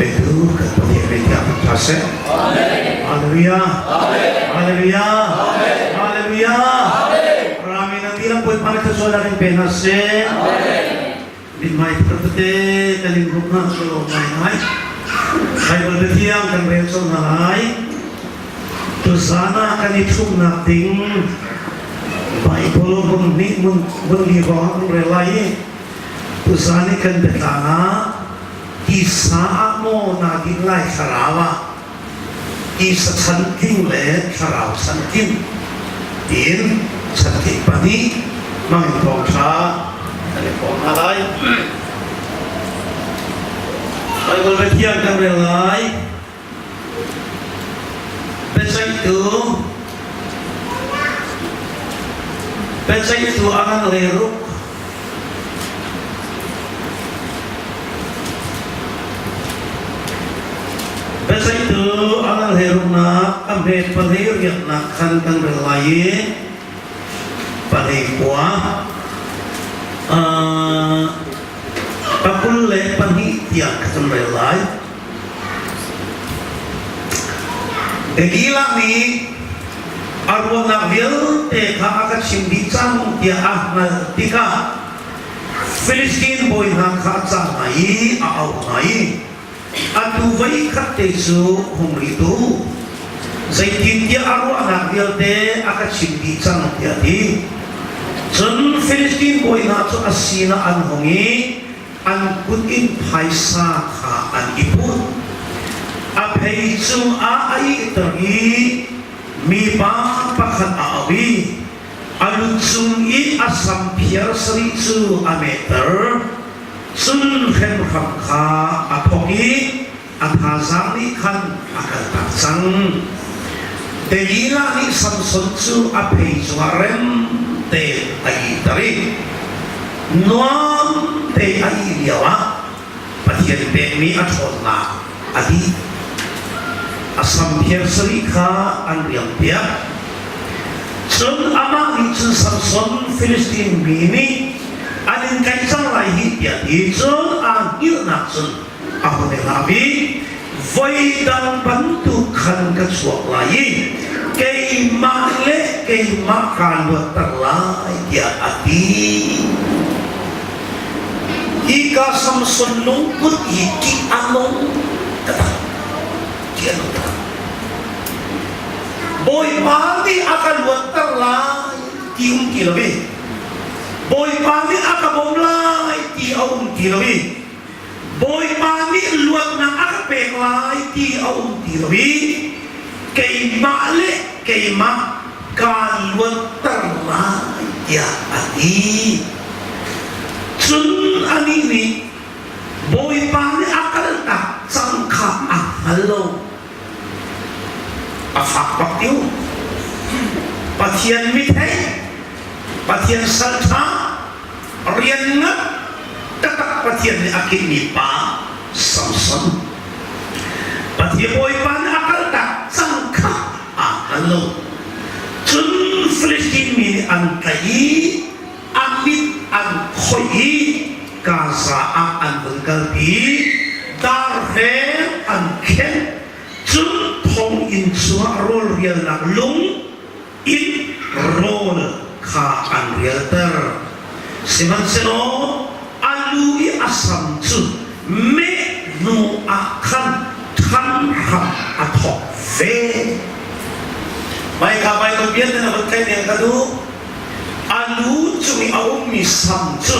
petu kan Pathian min tiah kan tha seh. Hallelujah. Hallelujah. Hallelujah. Rami nan dilam Bawipa nih thluachuahnak in pe hna seh. Mithmai thar tete kan in hmuh hna cu lawm ngaingai. Baibal biathiang kan rel colh hna lai. Tuzaan ah kan i ṭhumhnak ding Baibal bung hnih bung li hrawng kan rel lai i tuzaan i kan biatlang ah tisa ah maw naa dinh lai thlarau ah tisa chantling le thlarau chantling tiin chantling pahnih hmang in thawngṭha kan i hrawm hna lai. Baibal biathiang kan rel lai. Biaceihtu Biaceihtu a ngan leiruk Biaceihtu a ngan hleiruknak a hmet pahlei riaknak khan kan rel lai i pahlei kua pakul le pahnih tiang kan rel lai. Delilah nih a ruahnak vialte kha a ka chim dih cang tiah a hngalh tikah Filistin bawi hna kha a cah hna i a auh hna i atu voi khat te cu hung rih tu zeitintiah a ruahnak vialte a ka chim dih cang tiah a ti. Cun Filistin bawi hna cu a sinah an hung i an kut in phaisa kha an i put. A phei cungah a ihter i mipa pakhat a auh i a lu cung i a sam phiar sarih cu a mehter. Cun hremhram kha a thawk i a thazaang nih khan a kaltak cang. Delilah nih Samson cu a phei cungah rem tein a ihter i nuam te a ih lioah Pathian pekmi a ṭhawnnak a dih. A samphiar sarih kha an riampiak. Cun amah nih cun Samson Filistin mi nih an in tlaih cang lai hih tiah ti cun aa hngilhnak cun a hun i hlam i voi dang bantuk khan ka chuak lai i keimah le keimah kaa luatter lai tiah a ti. Hika Samson lungput hi ṭih a nung taktak. Ṭih a nung taktak. Bawipa nih a ka luatter lai ti um ti lo i Bawipa nih a ka bawm lai ti a um ti lo i Bawipa nih luatnak a ka pek lai ti a um ti lo i keimah le keimah kaa luatter lai tiah a ti. Cun anih nih Bawipa nih a kaltak cang kha a hngal lo. A fak bak tiu. Pathian mithei, Pathian salṭha, rian ngat taktak Pathian nih a kinmi pa Samson Pathian Bawipa nih a kaltak cang kha aa hngal lo. Cun Filistin mi nih an tlaih i a mit an khoih i Gaza ah an vun kalpi. Dar hreng an khenh. Cun thonginn chungah rawl rialnak lung in rawl kha an rialter. Sihmanhsehlaw a lu i a sam cu meh hnu ah khan ṭhan hram a thawk ve. Maika Baibal bia na van tlaih ding ka duh. A lu cung i a ummi sam cu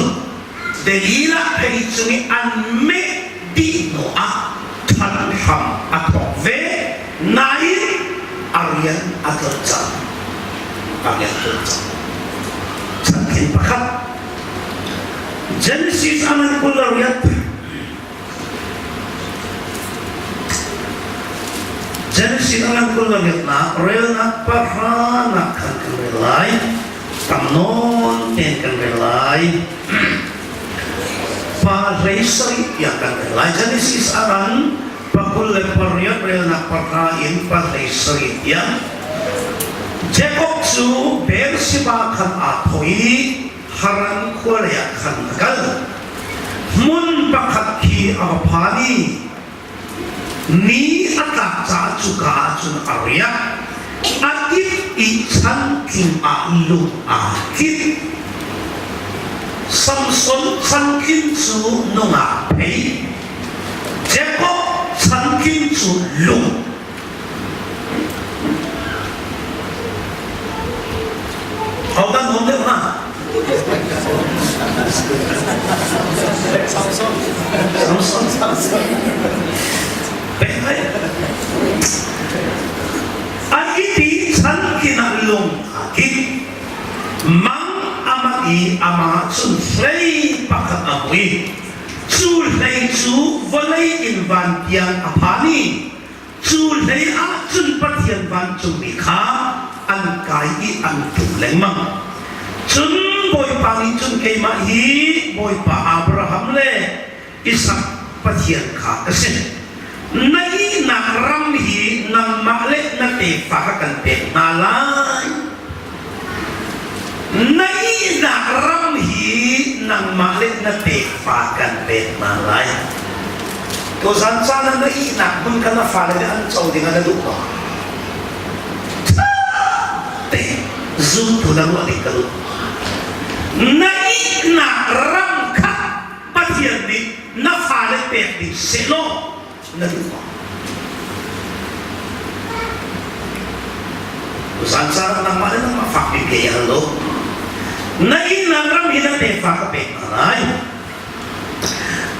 Delilah phei cung i an meh dih hnu ah ṭhan hram a thawk ve. Nain a rian a tlolh cang. A rian a tlolh cang. Chan pakhat. Genesis a ngan 28. Genesis a ngan 28 nak relnak pahra nak khan kan rel lai. Tam nawn tein kan rel lai. Pa hlei sarih tiang kan rel lai. Genesis a ngan pakul le pariat relnak pahra in pahlei sarih tiang Jakob cu Beersheba khan aa thawh i Haran khua leiah khan a kal. Hmun pakhat khi a va phan i. Ni a tlak caah cuka ah cun a riak. A it i chantling ah lung aa tlinh. Samson chantlin cu nungak phei, Jakob chantlin cu lung. Hodah nuam deuh hnga? Samson. Samson. Samson. Pek hai. An iti chan kinah lung aa kit. Mang amah i amah cun hlei pakhat a hmu i cu hlei cu vawlei in van tiang a phan i Cu hlei ah cun Pathian vancungmi kha an kai i an ṭum lengmang. Cun Bawipa nih cun keimah hi Bawipa Abraham le Isak Pathian kha ka si. Na ihnak ram hi nangmah le na tefa kha kan pek hna lai. Na ihnak ram hi nangmah le na tefa kan pek hna lai. Tuzan caan ah na ihnak hmun kha na fale nih an co ding ah na duh maw? Te zumtu na ruah ding ka duh. Na ihnak ram kha Pathian nih na fale pek ding sehlaw na duh maw? Zan caan ah nangmah le nangmah fak bik ke hal lo. Na innang ram hi na tefa ka pek hna lai.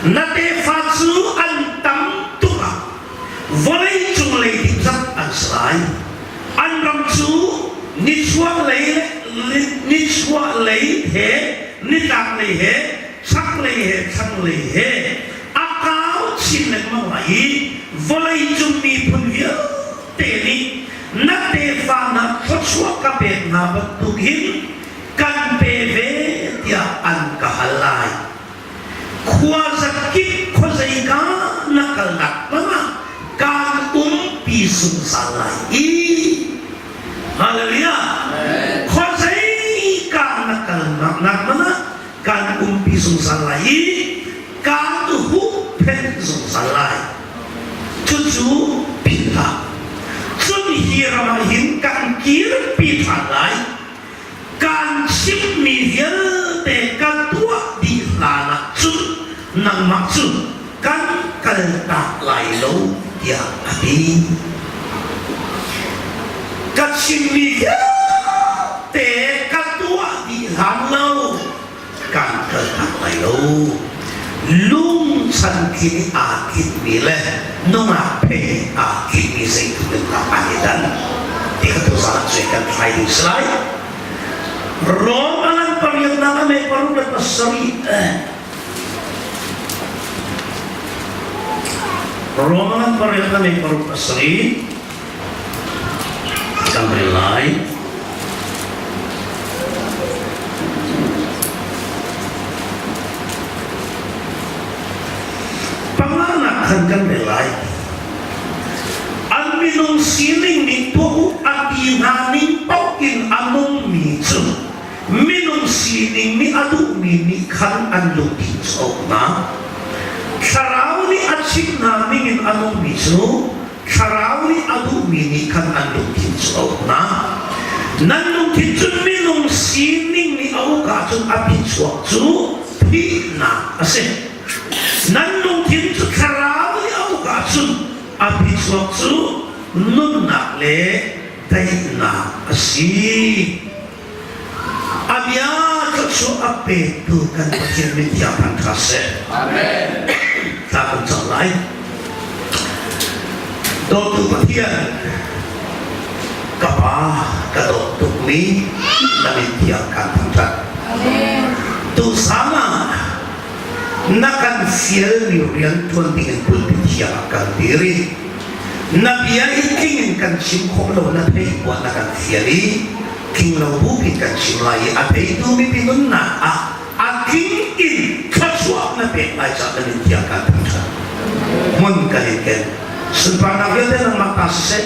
Na tefa cu an tam tuk ah vawlei cung lei ding zat an si lai. An ram cu nichuah lei le nichuah lei he nitlak lei he chaklei he thlanglei he a kau chin lengmang lai i vawleicung miphun vialte nih na tefa hna thluachuah ka pek hna bantuk hin kan pe ve tiah an ka hal lai. Khua zakip khuazeika na kalnak hmanh ah kaan umpi zungzal lai i Hallelujah! Khuazeika na kalnak hmanh ah kan umpi zungzal lai i kaan huhphenh zungzal lai. Cucu philh hlah. Cun hi ram ah hin kan kirpi ṭhan lai. Kan chimmi vialte ka tuah dih hlan ah cun nangmah cu kan kaltak lai lo tiah a ti. Ka chimmi vialte ka tuah dih hlan lo kan kaltak lai lo. Lung chantling aa kitmi le nungak phei aa kitmi zeitluk in dah an i dan ti kha tuzaan ah cun kan thlai ding si lai. Rom a ngan pariatnak a mei paruk le pasarih Rom a ngan pariat a mei paruk pasarih kan rel lai. Panganak khan kan rel lai. An minung sining nih tuah u a ti hna ning paoh in a nungmi cu minung sining nih a duhmi nih khan an lungthin cu a uk hna. Thlarau nih a chimh hna ning in a nungmi cu Thlarau nih a duhmi nih khan an lungthin cu a uk hna. Nan lungthin cu minung sining nih a uk ahcun a phichuak cu thihnak a si. Nan lungthin cu thlarau nih a uk ahcun a phichuak cu nunnak le daihnak a si. A bia thluachuah a petu kan Pathian min thiang thangṭhat seh. Amen. Thla kan cam lai. Dawtu Pathian, ka pa ka dawt tukmi na min thiang kan thangṭhat. Amen. Tuzaan ah na kan fialmi rian ṭuan dingin pulpit thiang ah kan dir i na bia i tling in kan chim khawh lo na theih buah na kan fial i tling lo buk in kan chim lai i a theitu mipi nunnak ah a tling in thluachuah na pek lai caah na min thiang kan thangṭhat hmun kan in ken sunparnak vialte nangmah ta siseh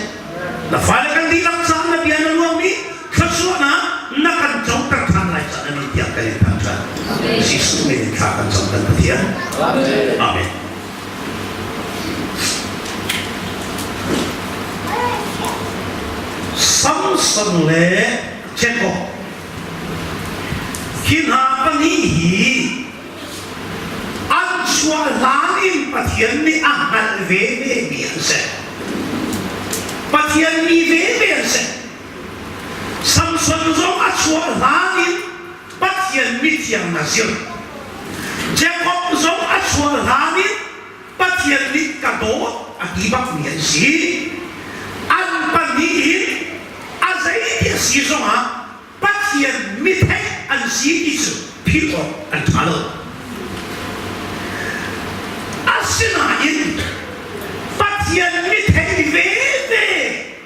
na fale kan dihlak caah na bia na luangmi thluachuahnak na kan coter ṭhan lai caah na min tiang kan in thangṭhat Jesuh min in thla kan cam kan Pathian Amen. Samson le Jacob hi hna pahnih hi an chuah hlan in Pathian nih a hngalh ve ve mi an si. Pathian mi ve ve an si. Samson zong a chuah hlan in Pathian mithiang Nazir. Jacob zong a chuah hlan in Pathian nih ka dawt a ti bakmi an si. An pahnih in a zeiti a si zongah Pathian mitheih an si ti cu philh awk an ṭha lo. Asinain Pathian mitheih veve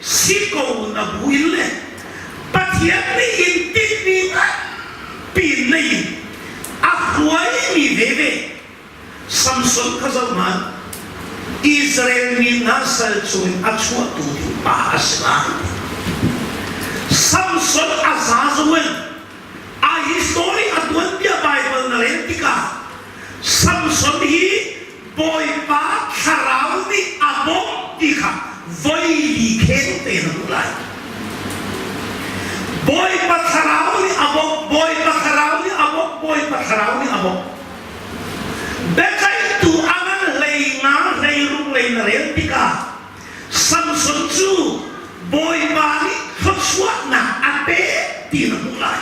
si ko na bu in le Pathian nih in tinhmi nganpi nei in a hruaimi veve Samson kha zoh hmanh, Israel mi hna sal chungin a chuahtu ding pa a si lai. Samson a zazuan a history a tuanbia Bible na rel tikah Samson hi Bawipa thlarau nih a bawmh ti kha voili kheng te na hmuh lai. Bawipa thlarau nih a bawmh, Bawipa thlarau nih a bawmh, Bawipa thlarau nih a bawmh. Biaceihtu a ngan 15 16 lei na rel tikah Samson cu Bawipa nih thluachuahnak a pek ti na hmuh lai.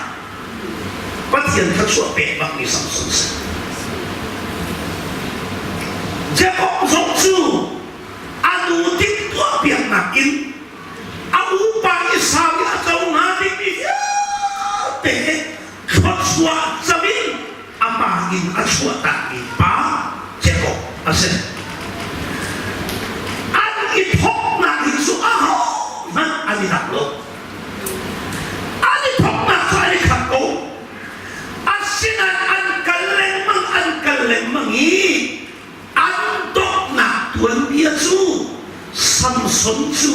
Pathian thluachuah pek bakmi Samson si. Jakob zong cu a nu timhtuahpiaknak in a upa Esau i a co hnga dingmi vialte thluachuah cam in a pa in a chuahtakmi pa Jakob a si. An i thawknak hi cu ahohmanh an i dang lo. An i thawknak cu an i khat ko. Asinain an kal lengmang, an kal lengmang i an dawtnak tuanbia cu Samson cu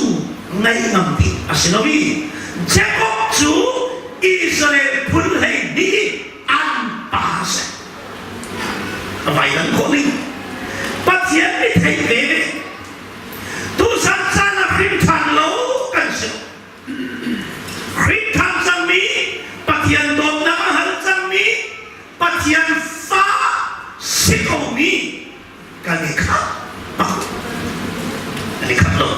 ngaihngam ding a si lo i Jakob cu Israel phun 12 an pa a si. A vailam khawh ning Pathian nih theih ve ve. Tuchan caan ah hrimṭhan lo kan si lo. Hrimṭhan cangmi Pathian dawtnak a hal cangmi Pathian fa si komi kan i khat bak kan i khat lo.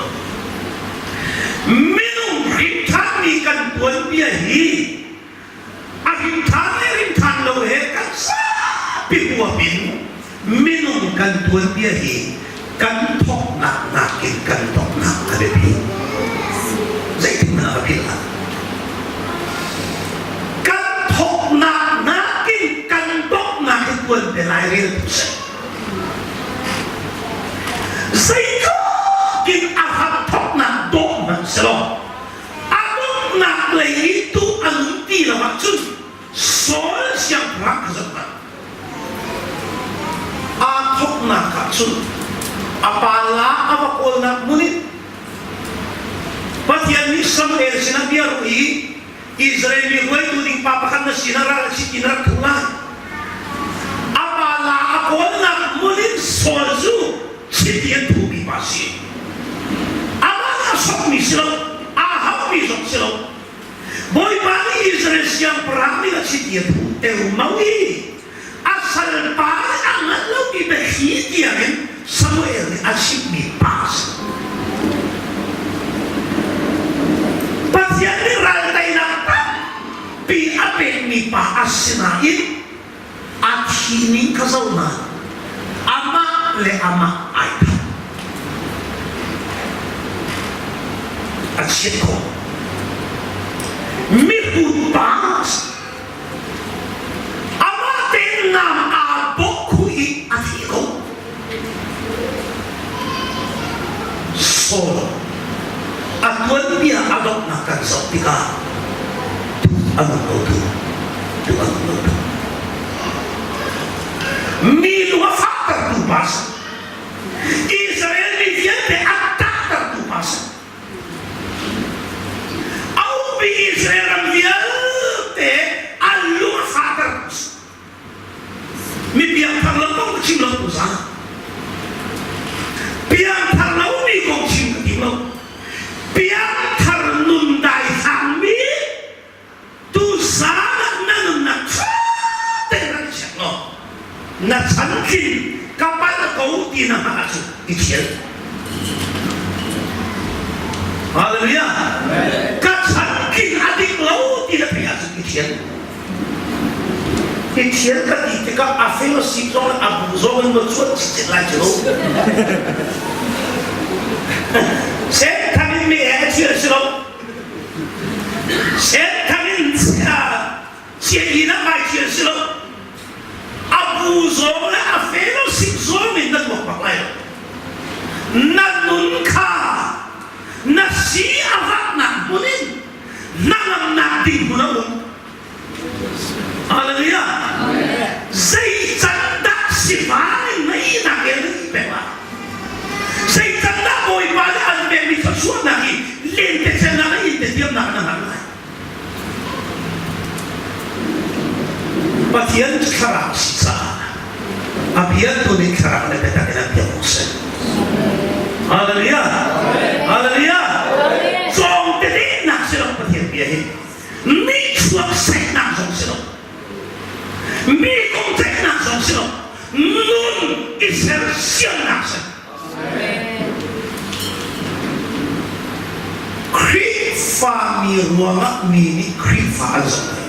Minung hrimṭhanmi kan tuanbia hi a hrimṭhan le hrimṭhan lo he kan zapi huap in minung kan tuanbia hi kan thawknak nakin kan donghnak a biapi. Zeitindah ka philh hlah? Kan thawknak nakin kan donghnak hi tuanbia lairel tu seh. Zeitluk in a hram thawknak dawh hmanh selaw a donghnak lei i duh a nun ti lo ahcun Saul siangpahrang kha zoh hmanh. Aa thawknak ah cun a pa la a va kawlnak hmun in Pathian nih Samuel sinah bia ruh i Israel mi hruaitu ding pa pakhat na sinah ral a chit in rak thu lai. A pa la a kawlnak hmun in Saul cu chiti an thuhmi pa si. Amah a sokmi si lo, aa hauhmi zong si lo. Bawipa nih Israel siangpahrang nih a chiti a thuh teumao i a salpa nih a hngalh lomi biathli tiangin Samuel nih a chimhmi pa a si. Pathian nih ral teinak tampi a pekmi pa a si nain a thi ning kha zoh hna amah le amah ai that a chiat khawh mihrut pa amah tein nam aa bawh khu i a thi ko Saul a tuanbia a donghnak kan zoh tikah a nung ko tu tu a nung lo tu mi lung a faktertu pa si Israel mi vialte a tahtertu pa si a ummi Israel ram vialte an lung a fahtertu si Mi piangthar lo kong ka chim lo tu za. Piangthar lo mi kong chim ka tim lo. Piangthar nun dai mi. Na chantling ka palh ko ti na hngalh ahcun i thial. Hallelujah. Ka chantling a dik lo ti na theih ahcun i thial. I thial ka ti tikah a fel a si zong a bu zong in va chuan cicet lai cu. Senthang in mi he a thial si lo. Senthang in sianginn ah kai thial si lo. A bu zong le a fellowship zong in na tuak bak lai lo. Na nun kha na si a vaknak hmun in hnangamnak ding hmun a um. Hallelujah. Zei can dah sifang in na ihnak el na ih peng lai? Zei can dah Bawipa nih an pekmi thluachuahnak hi lentecelnak le intetiamnak na hman lai? Pathian cu thlarau si caah a bia tu nih thlarau le biatak in an biak awk si. Hallelujah! Hallelujah! Cawng tete nak si lo Pathian bia hi. Mi chuak saihnak zong si lo. Mi kong ceihnak zong si lo. Nun i sersiamnak si. Khrihfami ruangah mi nih Khrihfa an zoh ve.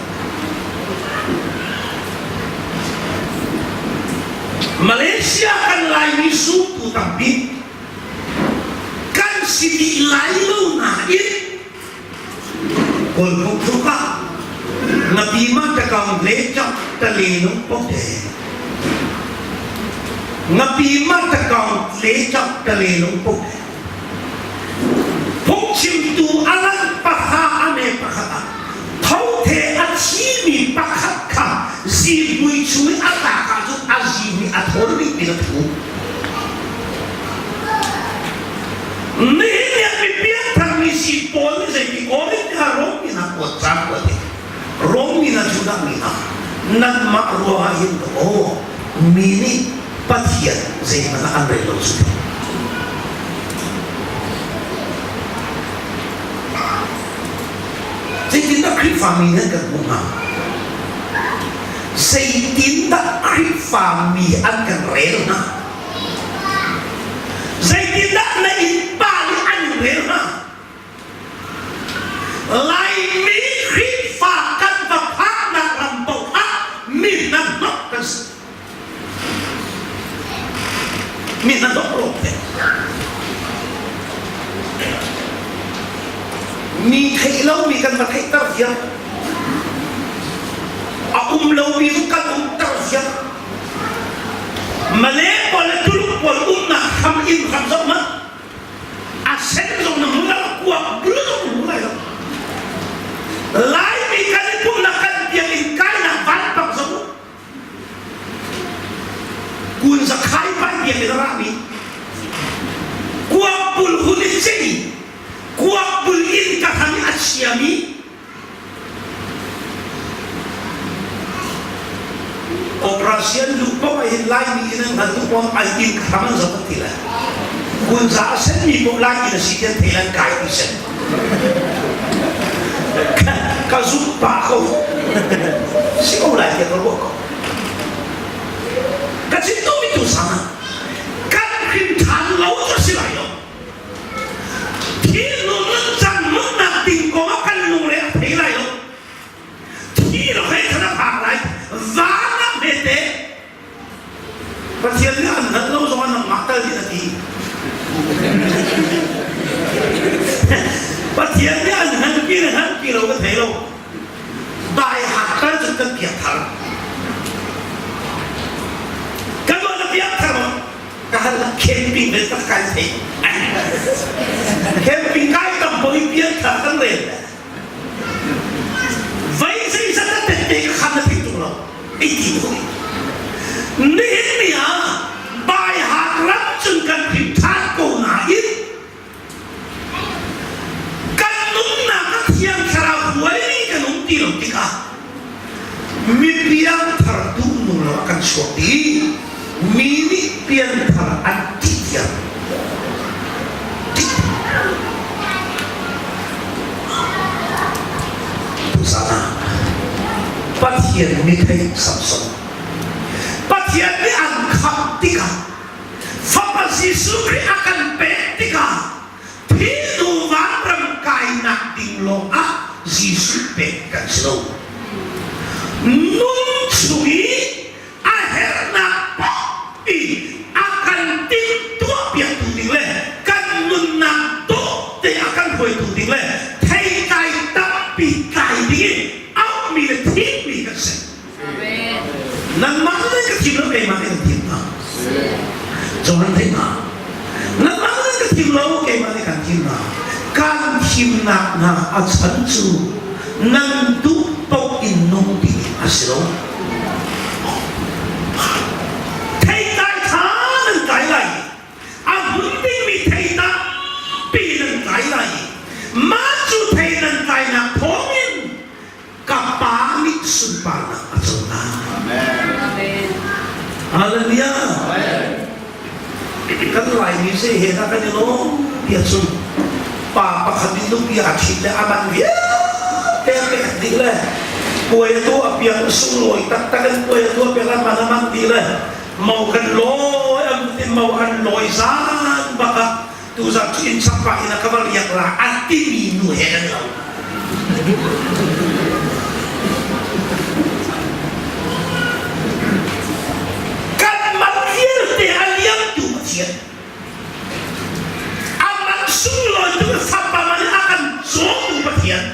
Malaysia kan Laimi zumtu tampi kan si dih lai lo nain Kawl phungthluk ah ngapi ma takang le chak tale nung pote ngapi ma takang le chak tale nung pote phungchimtu alan pakha ame pakhat ah thothe a thimi pakhat kha zihmui chung i a tlak ahcun a zihmui a thawl rih ti na thu Nihin ni ah mi piangtharmi si pawl nih zeiti Korin kha Rom mi hna kuat caan kuat i Rom mi hna Judah mi hna nanmah ruangah hin aw mi nih Pathian zeihmanh ah an rel lo cu. Zeitindah Khrihfami nan kan hmuh hnga? Zeitindah Khrihfami an kan rel hnga? Zeitindah na innpa nih an in rel hnga? Laimi Khrihfa kan va phaknak ram paoh ah mi hnahnawk kan si. Mi hnahnawk lawngte. Mi theih lomi kan va theihter viar. A um lomi cu kan umter viar. Malay pawl le Tuluk pawl umnak hram inn hram zoh hmanh a sen zong na hmu lai lo kuak bul zong na hmu lai lo Laimi kan i pumhnak kan biakinn kainak vanpang zong kun zakhai pai biakinn a rami kuak bul hun i cei kuak bul inn ka hram i a chiami Operation duh paoh ah hin Laimi in an hngal duh paoh an inn hram an zoh an ti lai. Kunza a senmi paoh Lai inn a si ti an thei lan kai ti sen. Ka zumh pah ko. Si ko lai tiah ka ruah ko. Ka chim duhmi tu sang ah kan hrim ṭhan lo cu si lai lo. Thilnu nuncan nunnak ding kong ah kan lungre a thei lai lo. Thi lo he khan a phak lai. Van ah hmete Pathian nih an hngalh lo zong ah nangmah tal nih a ti. Pathian nih an hngalpi le hngalpi lo ka thei lo. Dai hak tal cun kan piak thar. Kan ruah na piak thar maw? Ka hal camping ve tak kai thei camping kai tam poi pian thar kan rel vai zei zat a tette ka khan na thei tung lo ei ti ko nihin ni ah bai hak ram cun kan phim than ko nain Kan nunnak ah Thiang Thlarau hruai kan um ti lo tikah mi piangthar duhnung lo ah kan chuak i mi nih piangthar an ṭih tiang Tuzaan ah Pathian mi thei Samson. Pathian nih an khamh tikah Fapa Jesuh Khrih a kan pek tikah thilnu vanram kainak ding lawngah Jesuh pek kan si lo. Nun chung i a herhnak paoh i a kan timhtuahpiaktu ding le kan nunnak dawh te a kan hruaitu ding le theitlai tampi tlai ding in auhmi le thimmi kan si. Nangmah nih ka thim lo keimah nih kan thim hna. Johan theih hna. Nangmah nih ka thim lo keimah nih kan thim hna. Kan thimnak hna a chan cu nan duh paoh in nung ding a si lo. Theitlai kha nan tlai lai i a hmun dingmi thei tampi nan tlai lai i mah cu thei nan tlainak thawngin ka Pa nih sunparnak a co lai. Amen. Hallelujah. Kan Laimi zei he dah kan i lawm tiah cun pa pakhat nih nupi aa ṭhit le a man vialte a pek dih le puai a tuah piak sunglawi taktak in puai a tuah piak a man a man dih le mo kan lawi an ti mo an lawi zan bak ah tuzan cu inn chak pah in a ka va riak la a timi nu he kan lo. Kan man vialte a liamtu Pathian. A man sunglawi tu fapa man a kan cawmtu Pathian.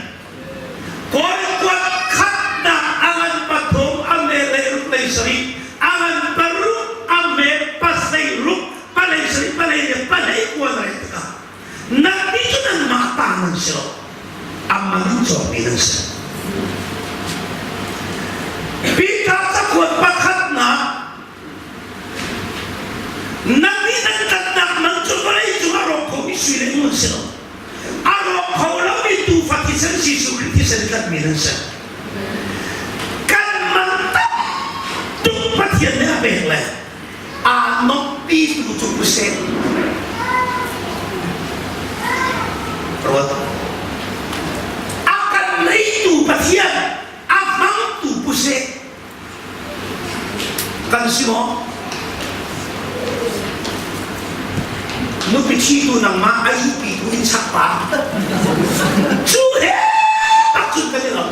Kawi kuat khatnak a ngan pathum a me leiruk lei sarih a ngan paruk a me pasei ruk palei sarih palei le palei kuan rei tikah nannih cu nanmah ta nan si lo a man in cawkmi nan si. Peter cakuat pakhatnak Nannih nan tlanhnak man cu vawlei cung a rawk khomi sui le ngun si lo. A rawk kho lomi tuufa thisen Jesuh Khrih thisen tlanhmi nan si. Kan man tam tuk Pathian nih a pek le aa nomhpitu cu useh. Ruat. A kan neitu Pathian a hmangtu puseh. Kan si maw? Nupi ṭhitu nangmah a ihpitu in chak pa. Cu he tak cun kan i lo.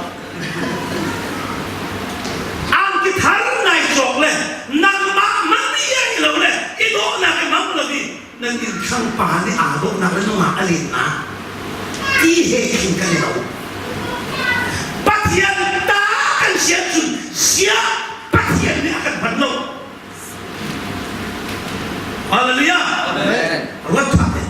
Angki thar nai cawk le nangmah man iai lo le i dawhnak i mang lo i nan innthlang pa nih aa dawhnak le nungak a lennak ti he khin kan i lo. Pathian ta kan si ahcun siah Pathian nih a kan hman lo. Hallelujah. Amen. Ruat ṭha te.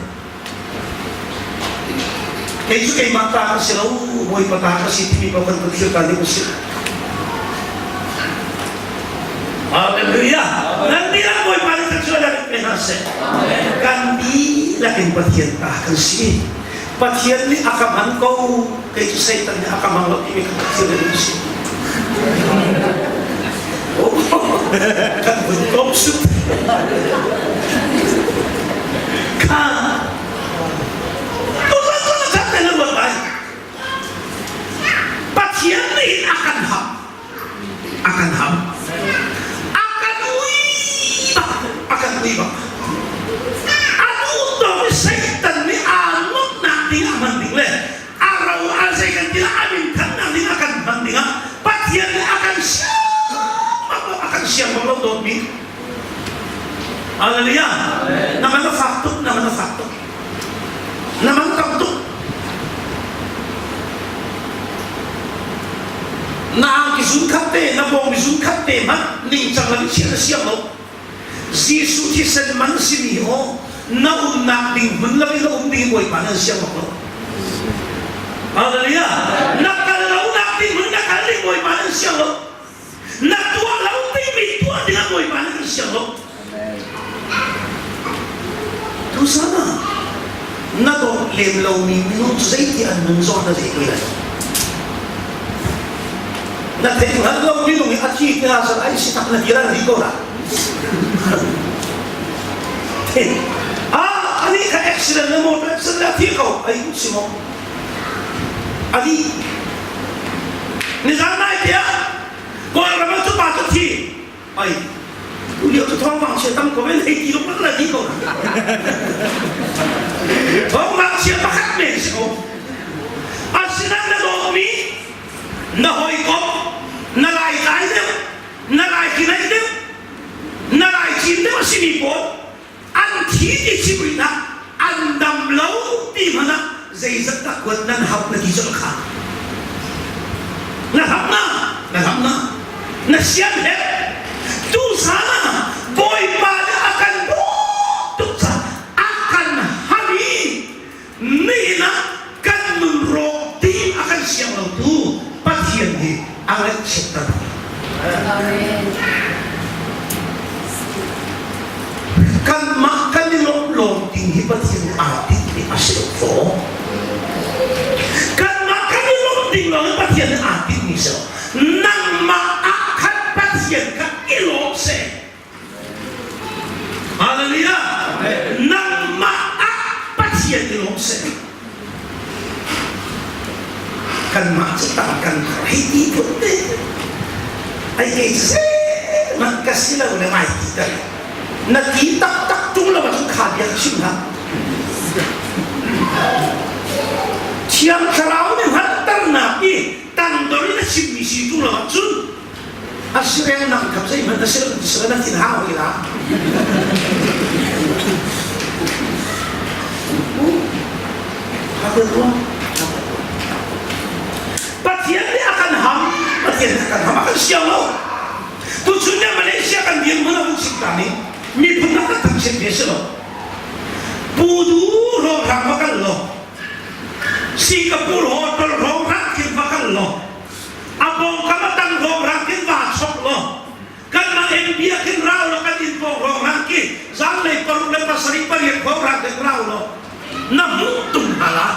Kei cu keimah ta ka si lo, Bawipa ta ka si timi paoh kan thil ta ding a si. Hallelujah. Nan dihlak Bawipa nih thluachuah in pe hna seh. Kan dihlak in Pathian ta kan si. Pathian nih a ka hman ko, kei cu Satan nih a ka hmang lo timi kan thil in si. Kan vun kom sut. Kha. Tutan tuan a that na ruat lai. Pathian nih a kan ham. A kan ham. A kan ui bak. A kan ui bak. A duh tawk i Satan nih aa nuamhnak ding a hman ding le a ro a zei kan ti a min thannak ding a kan hman ding ah Pathian nih a kan siang bak lo a kan siang bak lo dawtmi. Hallelujah. Na man a fak tuk, na man a fak tuk. Na man tam tuk. Na angki zun khat te, na bawng zun khat te hmanh ningcang lo in chiah na siang lo. Jesuh thisen man simi aw na umnak ding hmun lo in na um ding Bawipa nan siang bak lo. Hallelujah. Na kal lo nak ding hmun na kal ding Bawipa nan siang lo. Na tuah lo dingmi tuah dingah Bawipa nih kan siang lo. Tuchan ah na dawt lem lomi minung cu zeiti an nun zong na zei lai. Na theih hngal lo minung i a thi te ah cun ai si tak na ti ran rih ko la. Ah, ani kha accident na motor accident a thi ko ai si mo. Ani nizan nai tiah Kawlram ah cu pa cu thi ai. Tulio cu thawngpang chia tam ko men hei ti lung la di ko. Thawngpang chia pakhat men si ko. Asinain na dawtmi na hawikom na lai kai deuh na lai kinai deuh na lai cin deuh a simi pawl an thi ti chim rih hlah an dam lo ti hmanh ah zeizat dah kuat nan hauh na ti colh kha na hlam na na hlam na na sian he tu sana bawipa nih a kan dawt tuk ca a kan ham i nihin ah kan nun rawk ding a kan siang lo tu Pathian hi a ngaihchiatter. Amen. Kanmah kan i lawmh lawm ding hi Pathian nih aa tinhmi a si lo faw. Kanmah kan i lawmh ding lawng hi Pathian nih aa tinhmi si lo. Nangmah ah khan Pathian kha i lawm seh. Hallelujah! Nangmah ah Pathian i lawm seh. Kanmah cu tang kan hei ti phun te. Ai kei cu zeihmanh ka si lo le ngai ti ter. Na ti taktak ṭung lo ahcun kha bia chim hlah. Thiang Thlarau nih hngalhternak i tangdor in a chimmi si ṭung lo ahcun a si reng nang khap zeihmanh na si lo ti na thin hau i la Pathian nih a kan ham Pathian nih a kan ham a kan siang lo tuchun nih Malaysia kan dirhmun a hun chim ta ni miphun a kan thangchiat ve si lo Pudu rawhrang va kal lo Singapore hotel rawhrang khin va kal lo a pawngkam a tang rawhrang khin vaa chok law kanmah in bia khin rau law kan inn pawng rawhrang khi zanlei paruk le pasarih pariat rawhrang khin rau law na hmuh tung hna la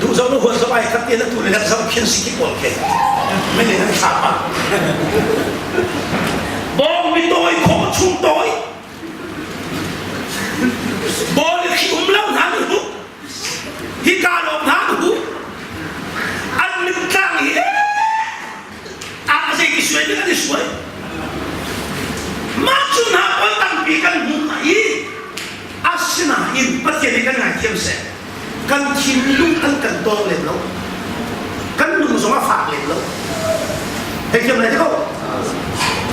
duh zo na huat zo ai khat te na tu le lak zo khin si ki pawl khe mene nan thla pa bawng mi tawi khawh chung tawi bawl khi um lo hna nu Hika lawng hna hu an mintlang hi a zei ti suai ding an i suai. Mah cu hna pawl tampi kan hmu hna i asinain Pathian nih kan ngaithiam seh. Kan thinlung an kan tawng lem lo. Kan lung zong a fak lem lo. Theithiam lai te ko.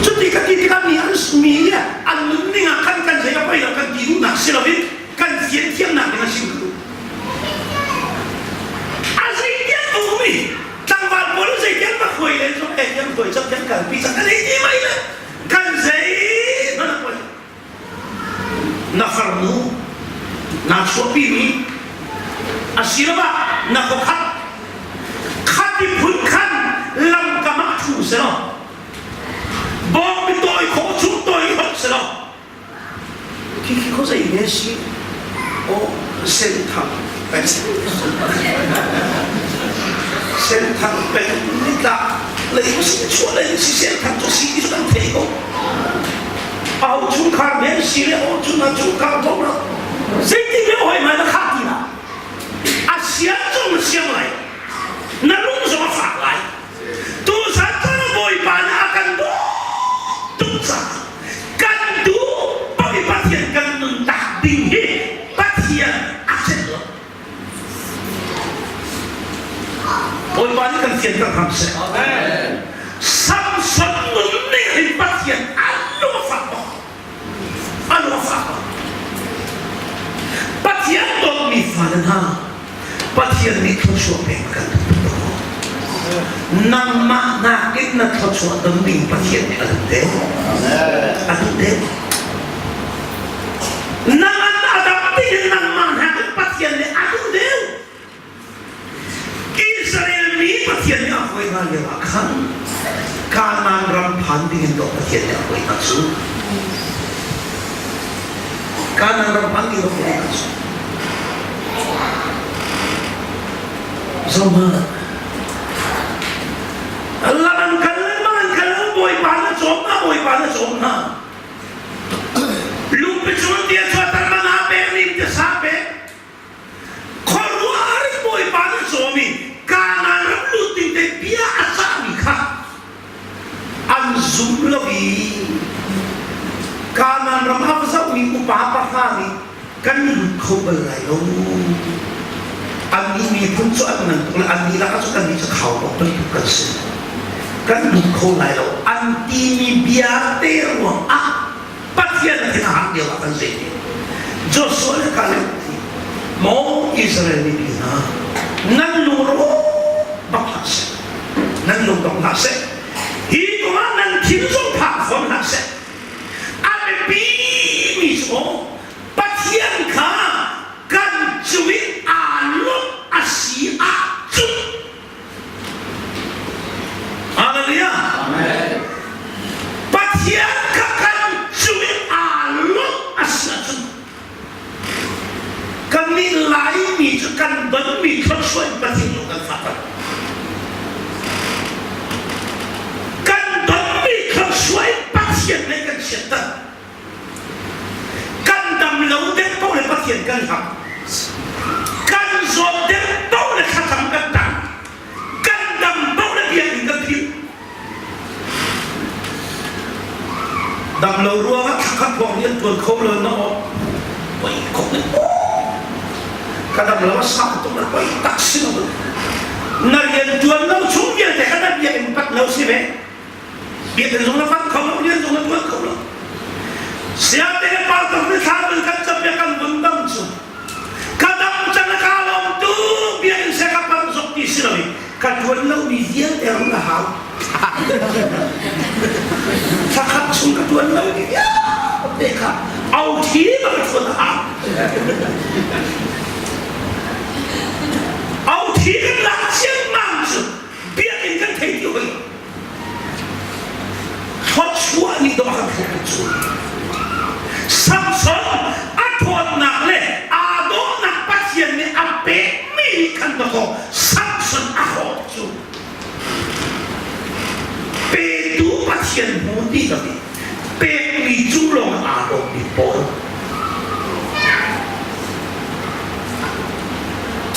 Cuti ka ti tikah mi an mi nih an nunning ah khan kan zei a poi lo kan ti duhnak si loin kan fian thiamnak ding a chim ka duh. A zeitiang a um i tlangval pawl zeitiang va hruai len zong eh tiang hruai cang tiang kalpi cang kan ei ti mai le kan zei hmanh a poi. Na farnu naa chuahpi mi asiloah na khuakhat khati phun khan lamkam ah thu selaw bawngbi tawi khawh chung tawi holh selaw Khi khuazei ne si aw Senthang peng Senthang peng nitlak lei si chuah lei si Senthang cu si ti cu kan thei ko au chungkhar men si le aw chung na chungkhar tho na zeitin le hoi mai na kha ti na a siang cung na siang lai na lung zong a fak lai Tuzan cu Bawipa nih a kan dawt tuk caah kan duh paoh i Pathian kan nuntak ding hi Pathian a celh lo. Bawipa nih kan fianter hram seh. Samson nun nih hin Pathian a lung a fak bak. A lung a fak bak. Pathian dawtmi fale hna, Pathian nih thluachuah pek a kan duh tuk ko. Nangmah nakin na thluachuah don ding Pathian nih a duh deuh. A duh deuh. Nang an a dam ding nangmah nakin Pathian nih a duh deuh. Israel mi Pathian nih a hruai hna lio ah khan Kanaan ram phan ding in dawh Pathian nih a hruai hna cu. Kanaan ram phan ding in a hruai hna cu. Zohmanh. Allah an kal lengmang an kal Bawipa na cawm hna Bawipa na cawm hna. Lungpi cung tia chuahter mana pek nim te sa pek Khuaruahhar in Bawipa na cawm i Kanaan ram lut ding te bia a cahmi kha. Kanaan ram a va zohmi upa pahra nih kan lut kho bal lai lo. Annih miphun cu an ngan tuk le annih lakah cu kannih cu khaubawk bantuk kan si. Kan lut kho lai lo. An timi bia te ruang ah Pathian a thin a hang lio ah kan zei ti. Joshua le Caleb ti maw Israel mipi hna nan lungrawh bak hlah seh. Nan lung dong hlah seh. Hi kongah nan thin zong phak fawn hlah seh. A biapi mi cu Pathian kha kan cung i aa lawmh a si ahcun Hallelujah. Amen. Pathian kha kan cung i aa lawmh a si ahcun kannih Laimi cu kan donmi thluachuah in Pathian lung kan fahter. Kan donmi thluachuah in Pathian lei kan chiatter. Kan dam lo deuh paoh le Pathian kan hlam. Kan zawt deuh paoh le thlacam kan tang. Kan dam paoh le biakinn kan philh. Dam lo ruangah thlakhat hrawng rian tuan kho lo na aw poi kho ne ka dam lo a sang tuk na poi tak si lo na rian tuan lo chung vialte kha na biakinn pat lo si ve biakinn zong na fang kho lo rian zong na tuan kho lo siate le pa tuk ni thla bul kan cam ya kan vun dam cu ka dam cang ka lawm tu biakinn se ka pam zok ti si lo i ka tuan lo mi vialte rung a hau Thakhat chung ka tuan lo mi vialte kha au thi ba ka tuan a hau. Au thi kan lak ciammam cu biakinn kan thei ti hoi. Thluachuah nih dawh a kan hrawh tuk cu. Samson a ṭhawnnak le aa dawhnak Pathian nih a pekmi nih khan dawkaw Samson a hrawh cu. Petu Pathian hmu ti lo i pekmi cung lawng aa lawmmi pawl.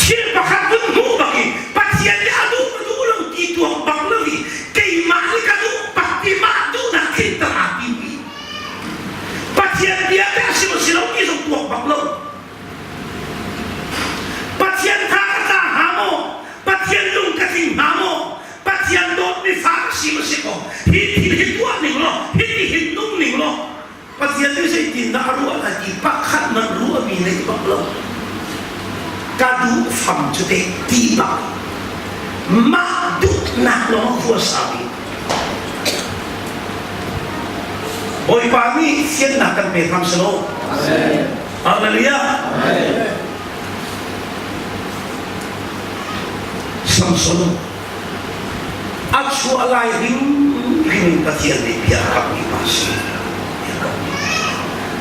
Thil pakhat vun hmuh bak i Pathian nih a duh a duh lo ti tuak bak lo i keimah nih ka duh bak ti mah duhnak tlinter aa timmi. Pathian bia te a si maw si lo ti zong tuak bak lo. Pathian tha ka tla hnga maw? Pathian lung ka tling hnga maw? Pathian dawtmi fa ka si maw si ko? Hi thil hi tuah ning law, hi ti hin nung ning law, Pathian nih zeitindah a ruah lai ti pakhat man ruahmi nei bak lo. Ka duh fam cu te ti bak. Mah duhnak lawng khua sami. Bawipa nih fiannak kan pe hram selaw. Hallelujah. Samson a chuah lai hrim hrim in Pathian nih bia a kammi pa si.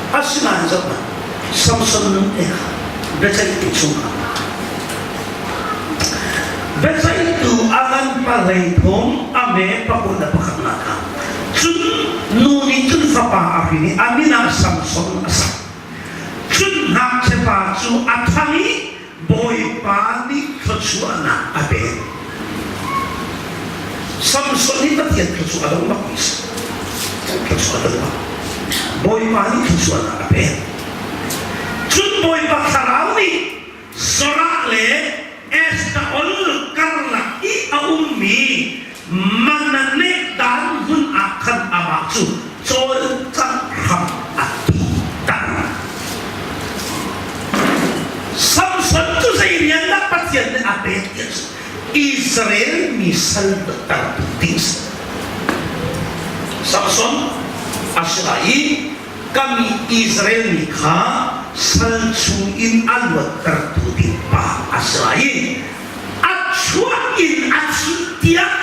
Asinain zohhmanh, Samson nun te kha biaceihtu chungah biaceihtu a ngan pahlei thum a me pakul le pakhatnak ah cun nu nih cun fapa a hrin i a min ah Samson a sak. Cun ngakchiapa cu a ṭhang i Bawipa nih thluachuahnak a pek. Samson hi Pathian thluachuah a dong bakmi a si. Thluachuah a dong bak. Bawipa nih thluachuahnak a pek. Cun Bawipa thlarau nih Zorah le Eshtaol karlak i a ummi Mananeh dan hmun ah khan amah cu cawlcangh hram a thawkter. Samson cu zei rian dah Pathian nih a pek ti a si? Israel mi sal tertu ti a si. Samson a si lai i ka mi Israel mi kha sal chungin a luattertu ding pa a si lai i a chuah in a thih tiang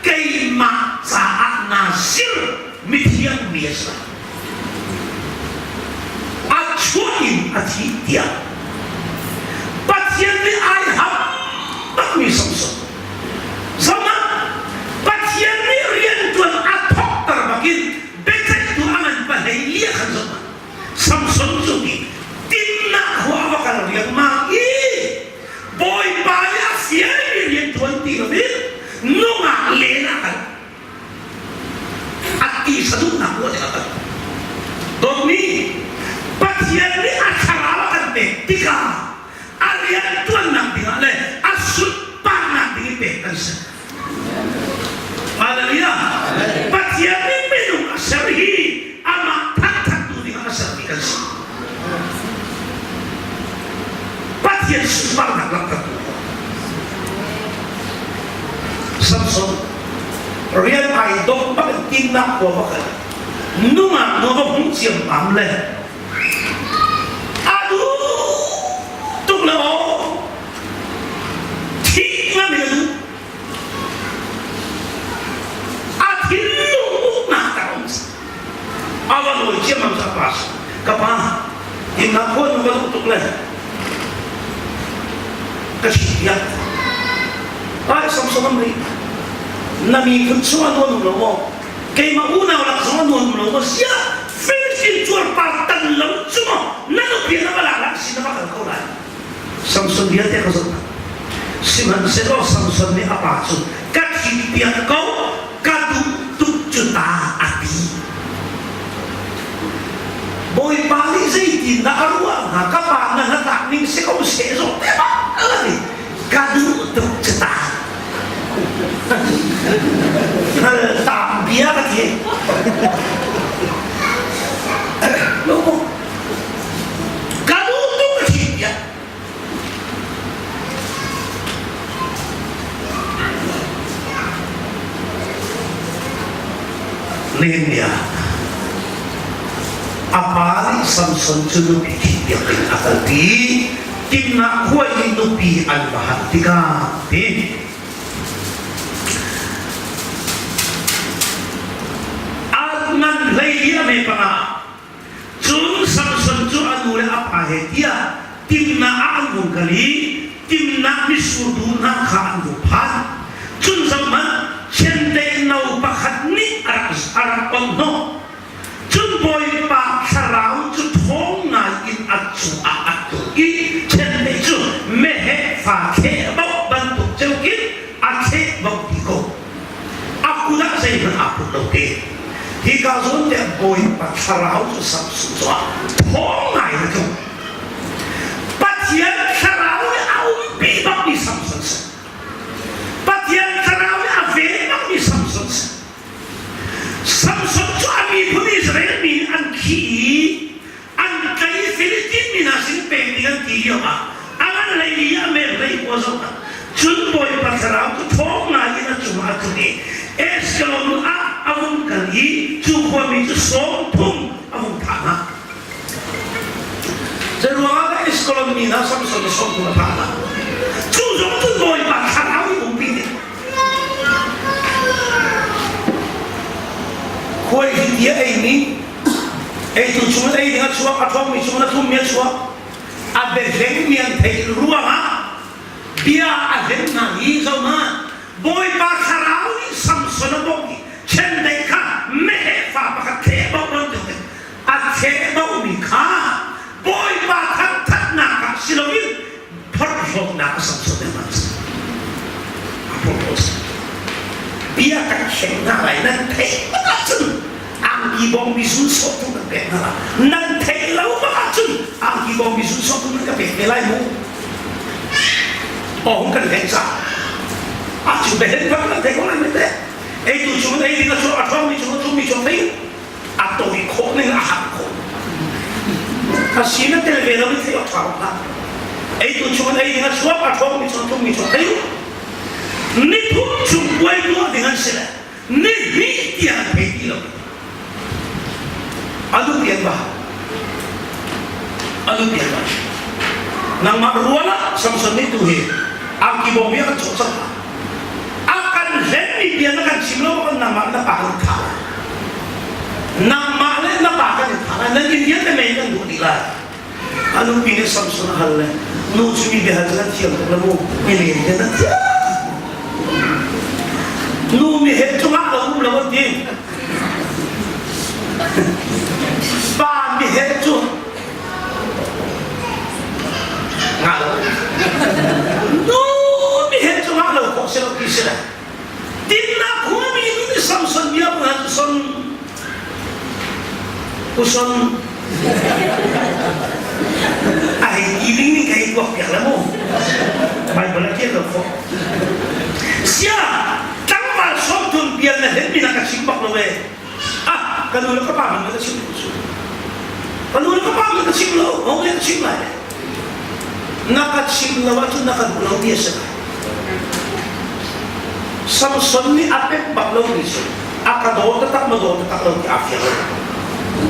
keimah caah naa zir mithiang mi a si lai. A chuah in a thih tiang Pathian nih ai ham bakmi Samson. Zongah Pathian nih riantuan a thawkter bakin biaceihtu a ngan pahlei lia khan zongah Samson cu ti timnak khua va kal riangmang i Bawipa nih a fialmi rian ṭuan ti loin nungak len a kal. A ti saduhnak ruah tikah a kal. Dawtmi. kan si. Pathian sunparnak langhtertu Samson rian ai dawh bak in tinnak khua va kal nungak nu va hung ciammam le a duh tuk le aw thih ngam in a duh A thinlung uknak tak um a va nawi ciammam sa pa ka pa inna khua nu ka duh tuk le ka chim piak ai Samson am ri na miphun chung a nuan um lo maw keimah unau lak zong a nuan um lo maw sia Philippine cuarpar tan lo cu maw na nupi na va la la si na va kal ko lai Samson vialte ka zoh hna. Sihmanhsehlaw Samson nih a pa cu ka thihpiak ko, ka duh tuk cu ta a ti. Bawipa nih zeitindah a ruah hnga? Ka pa na hnatlak ning si ko seh zong te bak a ka duh tuk cu ta. Hngal tam bia ka ti. Ka duh tuk a thi tiah. Nehemiah a pa nih Samson cu nupi thitpiak ding a kalpi. Timnah khua i nupi an va hal tikah ti a ngan hlei i a me panga Cun Samson cu a nu le a pa he tiah Timnah ah an vung kal i Timnah mitsur dum hna kha an vung phan. Cun zohhmanh, chiandeih no pakhat nih a rak, a rak onh-hnawh. Cun Bawipa thlarau cu ṭhawng ngai in a cungah a tlung i chiandeih cu meheh fa thleh bauh bantuk ceu khin a thleh bauh dih ko. A kut ah zeihmanh aa put lo te. Hika zawn te Bawipa thlarau cu Samson cungah thawng ngai in a tlung. Pathian thlarau nih a umpi bakmi Samson si. Pathian thlarau nih a ven bakmi Samson si. Samson cu a miphun Israel mi nih an khih i an tlai Philistine mi hna sin pek ding an ti lio ah a ngan hlei i a mer hlei khua zoh ah cun Bawipa thlarau cu thawng ngai in a cungah a tlung i Eskalon ah a vung kal i cu khuami cu 30 a vung thah hna. Zeiruangah dah Eskalon mi hna Samson nih 30 a thah hna? Cu zong cu Bawipa thlarau i umpi ding. Khuai hi ti a eimi Eitu chung in ei ding a chuak, a ṭhawngmi chung in a thlummi a chuak. A biahlengmi an theih ruangah bia a hlen hna i zohhmanh, Bawipa thlarau nih Samson a bawmh i chiandeih kha meheh fa pakhat thleh bauh bantukin a thleh bauhmi kha Bawipa thangṭhatnak ah si loin phorhlawtnak a Samson nih a hman. A phorhlawt. Bia kan hleng hna lai nan theih bak ahcun angki bawngbi zun sawhtu kan pek hna nan theih lo bak ahcun angki bawngbi zun sawhtu nan ka pek ve lai mu awhung kan hleng ca a cu behen bak nan thei ko lai te ei tu chung ei ding a chuak a ṭhawng mi chung a ṭhum mi chung thei a tawi khawh ning a hak khawh a si na tel ve lo in thei awk ṭha hlah ei tu chung ei ding a chuak a ṭhawng mi chung a ṭhum mi chung thei ni thum chung puai tuah ding an si le ni hnih tiang thei ti lo a duh pian ba a duh pian ba nangmah rual ah Samson nih tu hi angki bawm hi a kan cawh cang a kan hlenmi bia na kan chim lo kan nangmah na pa kan thah lai nangmah le na pa kan in thah lai nan in vialte mei kan duh dih lai a nupi nih Samson a hal le nu cu mi biahal cu nan thiam tuk le mu mi len te nan thiam nu mi he cungah ka um lo an ti pa mi he cu nga lo nu mi he cungah lo khawh si lo ti si le tinnak khuami nu nih Samson bia bu han son Uson a hei ti ding ning ka hei tuak piak le mu Bible a tial lo khawh sia tlangval 30 pial na hlen mi na ka chim bak lo e ah ka nu le ka pa hmanh ka chim su ka nu le ka. chim lo, hong le ka chim lai le. Na ka chim lo ahcun na ka duh lo ti a si lai. Samson nih a pek bak lo mi cu a ka daw taktak ma daw taktak lo ti aa fiang lo.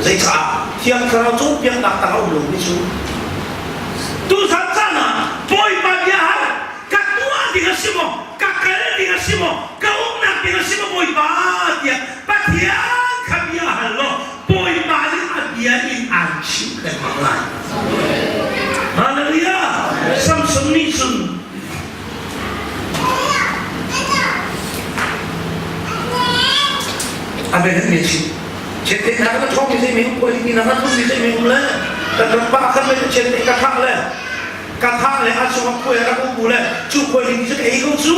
Zeicah Thiang Thlarau cawnpiaknak tang a um lo mi cu tuzan caan ah Bawipa bia hal ka tuah ding a si maw ka kal ding a si maw ka umnak ding a si maw Bawipa tiah Pathian kha bia hal law Bawipa nih a bia in aan chimh lengmang lai. Hallelujah! Samson nih cun a bia mi chim. Chiante na ka thong mi zei mi um koi ni na ka thong mi zei mi um le kan rak pa khan le chiante ka thang le ka thang le a chung a khuai rak um bu le cu khuai ding cu ka ei ko cu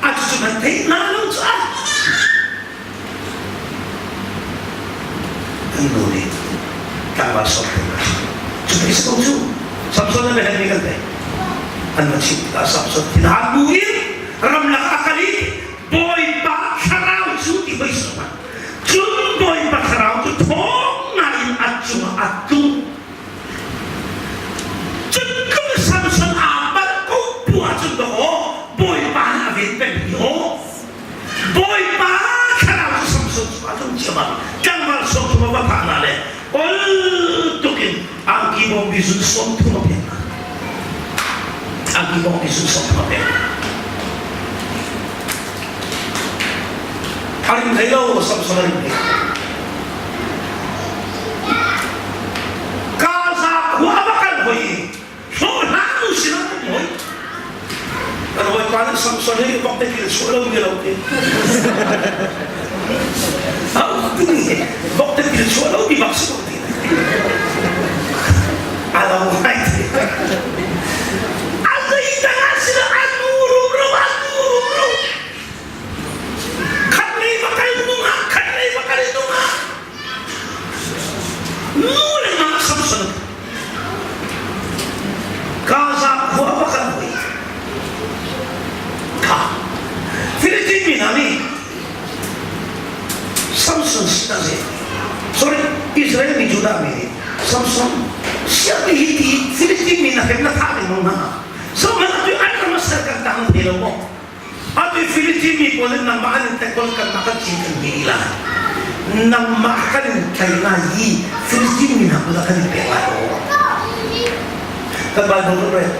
a cu cu nan theih na lo cu a An nu nih tlangval sawm te cu thei si ko cu Samson na mehem mi kan thei an va chimh tikah Samson thinhan bu in ramlak a kal i Bawipa thlarau cu ti hoi sawm cun Bawipa thlarau cu thawng ngai in a cungah a tlung cun tlung Samson aa palh ko bu ahcun dawh Bawipa nih a ven peng hi aw Bawipa thlarau cu Samson cu a tlung ciammam. Tlangval 30 a va phah hna le ol tukin angki bawngbi zun 30 a pek hna. Angki bawngbi zun 30 a pek hna. A ring thei lo, Samson a ring thei. Gaza khua a va kal hoi i hlawhhlang nu sinah kan hoi kan hawipa nih Samson hi vok te kil chuah lo mi lo ti vok te kil chuah lo mi bak si ko ti a lo ngai ti a zeidang ah sila a nu rumro a nu rumro khat lei va kal nung ah khat lei va kal nung ah Nu le ngak Samson Gaza khua va kal hoi kha Philistine mi hna nih Samson sinah ze sorry Israel mi Judah mi nih Samson siami hi ti Philistine mi na hrem na thah ding hna Samson atu an ram a ser kan tang te lo maw Atu Philistine mi pawl nih nangmah an in tekol kanmah kan cin kan bi lai. Nangmah kan in tlai lai i Philistine mi hna kut ah kan in pek lai lo. Kan Bible kan rel.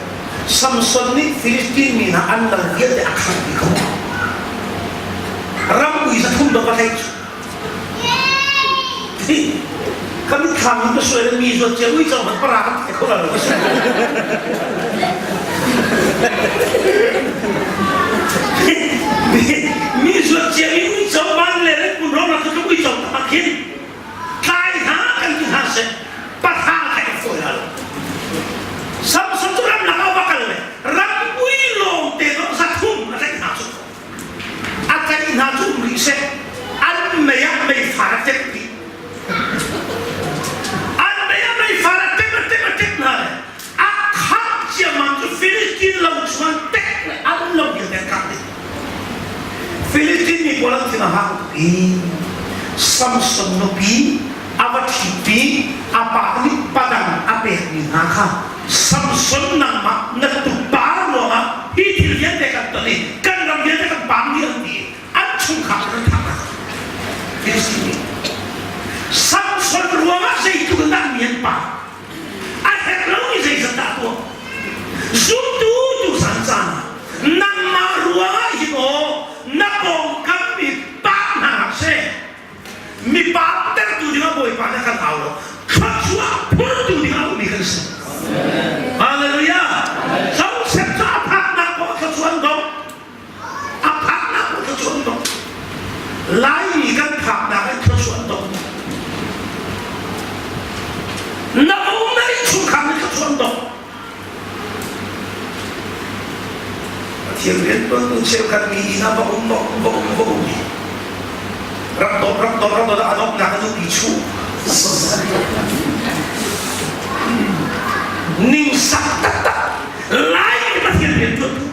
Samson nih Philistine mi hna an lal vialte a khangh dih ko. Ram ui 300 dok a tlaih cu. Ka mitthlam in ka suai le mi zuat cia uico hmanh para kan thai kho lo ka si. Mi zuat cia mi uico ban le le kun ro nak ka uico ta khin tlai hna kan ti hna seh patha kai fawi la lo. Samson cu ram lak ah va kal le ram ui lawng te dawh 300 a tlaih hna cu. A tlaih hna cu um rih seh an mei ah meifar a tek dih an mei ah meifar a tek a tek a tek hna le a khak ciammam cu Philistine lo chuan tek le an lo vialte an kah dih Philistine mi pawl an thin a hang tuk i Samson nupi a va ṭhitpi a pa nih padang a pekmi hna kha Samson nangmah na tupa ruangah hi thil vialte kan ton i kan ram vialte kan paam dih an ti an chungkhar kan thah hna Philistine nih Samson ruangah zeitluk in dah mi an paam a herh lomi zeizat dah tuah zumtu tu san caan ah nangmah ruangah hin aw na pawngkam mi paam hna hlah seh mi pa tertu dingah Bawipa nih a kan au lo thluachuah phurtu dingah ummi kan si Hallelujah Joseph cu a phaknak paoh thluachuah an dong a phaknak paoh thluachuah an dong Laimi kan phaknak in thluachuah an dong na um na innchungkhar nih thluachuah an dong Pathian riantuantu cheukhat mi inn ah va um va um va um va um i rak dawt rak dawt rak dawt a donghnak a nupi chuh ningsak taktak Laimi Pathian riantuantu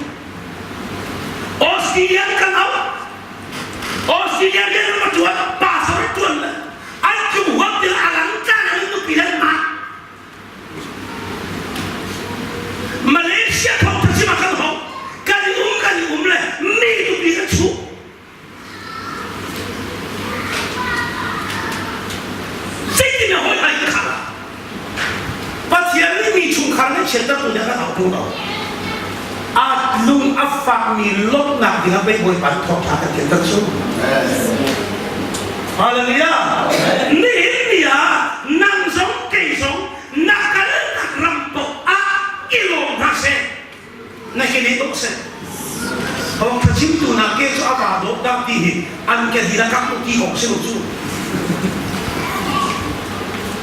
Australia kan au Australia rian rak tuan pastor tuan le an cung huam til a lang tlang an nupi le mah. chiattertu nih a kan auh ṭung lo. A lung a fakmi lawmhnak ding ah pei Bawipa nih thawngṭha kan tianter cu. Hallelujah! Nihin ni ah nang zong kei zong na kalnak ram paoh ah i lawm hna seh. Na ke nih dawh seh. Thawngṭha chimtu hna ke cu a va dawh dah ti hi an ke dil a kak ti awk si lo cu.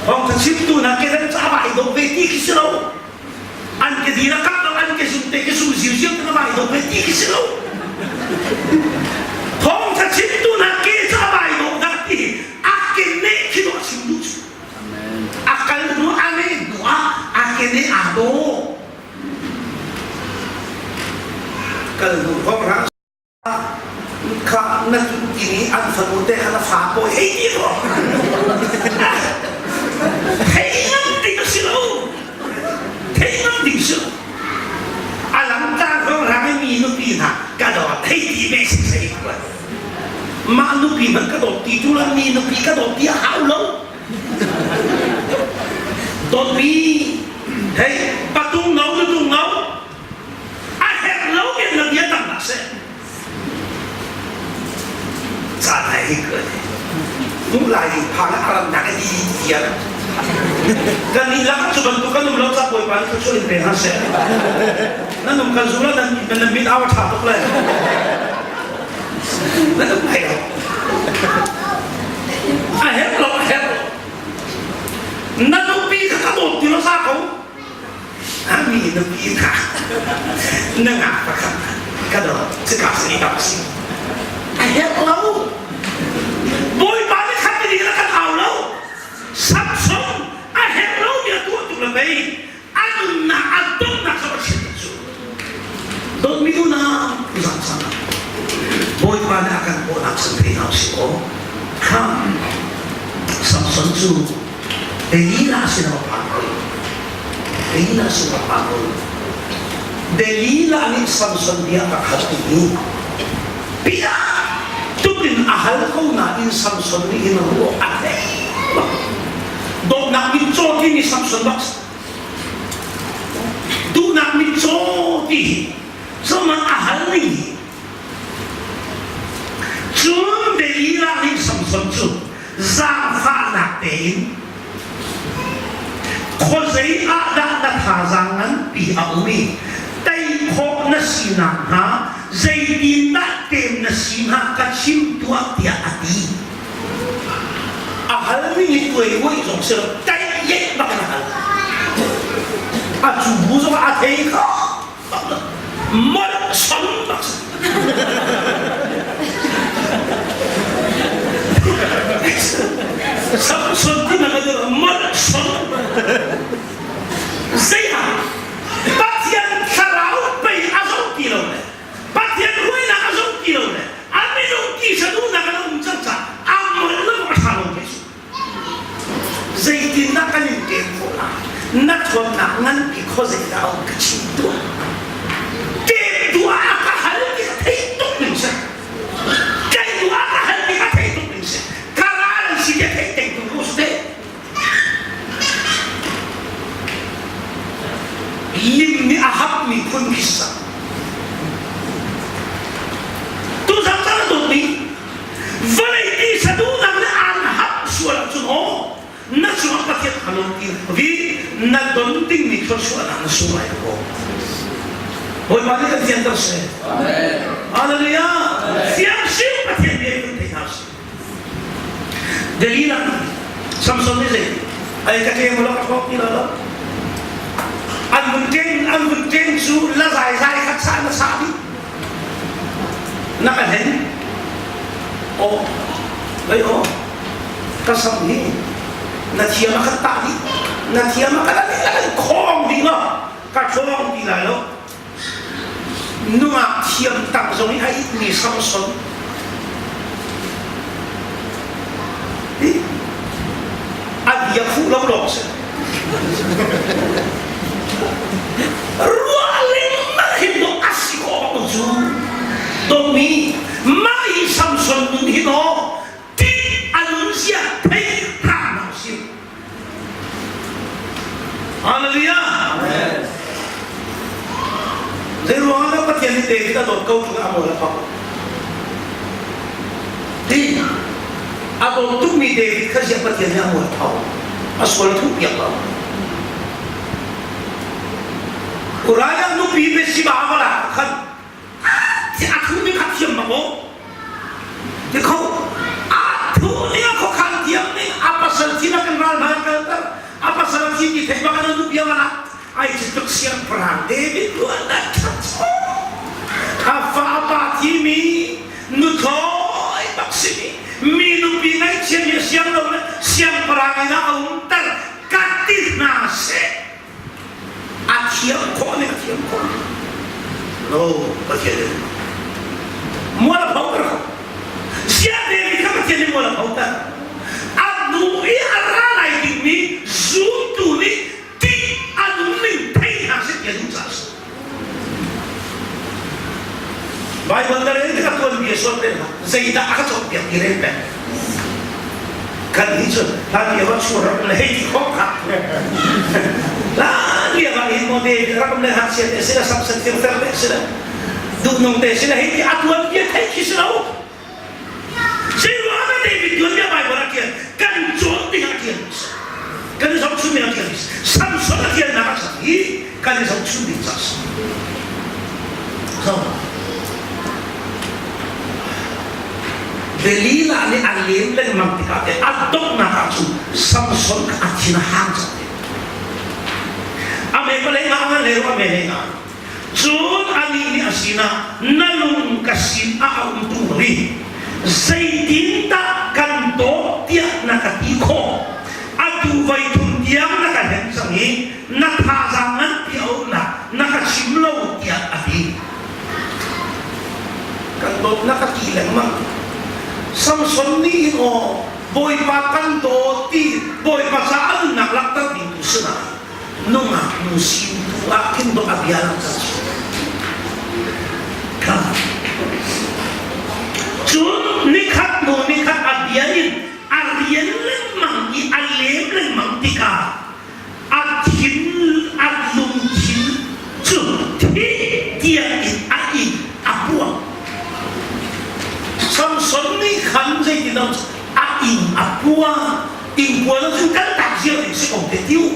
Thawngṭha chimtu hna kedan cu a va i dawh ve ti khi si lo. An ke dil a kak lo, an ke zum te ke zum ziuziu te a va i dawh ve ti khi si lo. Thawngṭha chimtu hna ke cu a va i dawh dah ti hi a ke neh khi dawh a chim duh cu. A kal hnu a leh hnu ah a ke neh aa dawh. Kal hnu hrawnghrang kha na ti nih an fanu te kha na fa pawi hei ti ko. Thei ngam ding a si lo. Thei ngam ding si lo. A lamtlang hrawnghrang i mi nupi hna ka dawt hei ti ve si sei kuat. Mah nupi hmanh ka dawt ti tu la mi nupi ka dawt ti a hau lo. Dawtmi hei patung no nutung no a herh lo in na bia tam hlah seh. Caan hai hi ka hmuh lai ding phang a ram nak a di tiang kan nih lak cu bantuk kan um lo ca bawipa nih thluachuah in pe hna seh. Nan um kan zula nan nan mit au a ṭha tuk le nan um thei lo. A herh lo, a herh lo. Na nupi kha ka dawt ti lo za ko. A mi nupi kha na ngak pakhat ka dawt cika si tam si. A herh lo. Bawipa nih khat ni na kan au lo. Samson a herh lo mi a tuah tuk le mei a nunnak a donghnak kha Pathian cu dawtmi unau zang sang Bawipa nih a kan kawhnak san thei hna usih aw kha Samson cu Delilah sin a phan ko Delilah sin a phan ko Delilah nih Samson bia a hal ti bia tukin a hal ko nain Samson nih hin ruah a thei dawtnak mitcaw timi Samson bak duhnak mitcaw ti hi cuma a hal ning hi cun Delilah nih Samson cu zaangfahnak tein khuazei ah dah na thazaang nganpi a um i tei khawh na si nakhnga zeitindah tem na si hnga ka chim tuah tiah a ti. A hal ning hi tuai uai zong si lo tai yeh bak in a hal. A cu bu zong a thei kho bak lo. Molh son bak si. Samson ti na ka molh son. Zei ah Pathian thlarau pei a zoh ti lo le Pathian hruainak a zoh ti lo le a minung tisa duhnak an um cang caah a molh lo a ṭha lo ti zeitindah kan in pek khawh lai na ṭhawnnak nganpi khuazei dah a um ka chim tuah ṭem duh ah a ka hal ti ka theih tuk ning si ṭem duh ah ka hal ti ka theih tuk ning si ka ral an si ti a theih teng tuk ko si te Lim nih a hapmi phun khi si cang. Tuzan caan a dawtmi vawlei tisa duhnak nih aan hap sual ahcun aw na cungah Pathian a lawm ti vi na don dingmi thluachuahnak na sung lai ko. Bawipa nih kan fianter seh. Hallelujah. Fiang siu Pathian bia in kan thei hna sih. Delilah Samson nih zei ai ka ṭem lo ka ṭhawk ti lo lo an vun ṭem an vun ṭem cu la zai zai khat sah na sah dih na ka hlen aw ei aw ka sam hi na thiam a kan tah dih na thiam a kan la kan khawng dih lo ka ṭhawng ti lai lo Nungak thiam tak zong i a itmi Samson hi a bia fuh lo lawng si. Ruah lengmang hin dawh a si khawh bak cu. Dawtmi mah hi Samson nun hi naw tih a nun zia thei hram hna usih. Hallelujah. Amen. Zei ruang ah Pathian nih David a dawt ko tung a mual a pho. Ti a dawt tukmi David kha ziah Pathian nih a mual pho. A sual a thuh piak lo. Uriah nupi Bathsheba a va lak khan a thu ning kha thiam bak aw. Ti kho a thu ning a khuakhan thiam ning a pasal thin a kan ral hna kalter a pasal thin ti thei bak an nupi a va lak ai cu tuk siangpahrang David lu an that a fa pa thimi nuthlawi bak simi mi nupi ngaihchia mi siang lo le siangpahrang in a umter ka ti hna seh a thiam khawh ning a thiam khawh ning no Pathian in mual a pho ter ko siang David kha Pathian nih mual a pho ter a hnu i a ra lai dingmi zumtu nih tih a nungning thei hna seh ti a duh caah a si. Baibal na rel tikah tuanbia sual peng hlah. Zeidah a ka cawnpiak ti rel peng. Kan hi cun hlan lio ah chur rak le hei ti khawh kha. Hlan lio ah hin maw David rak um le ngakchia te si le Samson firfer te si le duhnung te si le hei ti a tuanbia thei khi si lo. Zeiruang ah David tuanbia Baibal ah tial kan cawn ding ah tial kan i zohchun ding ah tial Samson a tialnak a cang i kan i zohchun ding ca si. So, Delilah nih a lem lengmang tikah te a donghnak ah cun Samson kha a thin a hang cang te. A me palei nga a ngan le a me lei nga. Cun anih nih a sinah, Na lung ka sin ah a um tung lo i zeitindah kan dawt tiah na ka ti khawh? Atu voi thum tiang na ka hlen cang i na thazaang nganpi a umnak na ka chim lo tiah a ti. Kan dawt na ka ti lengmang. Samson nih hin aw Bawipa kan dawt ti Bawipa ca a nunnak langhter ding tu si nain nungak nu sin tu ah khin dok a bia lang cang kha cun nikhat hnu nikhat a bia in a rian lengmang i a lem lengmang tikah a thin a lungthin cu thi tiang in a in a puang Samson nih khan zeitin a ing a puang Ingpuan ah cun kan tak cio ding si ko te tiu.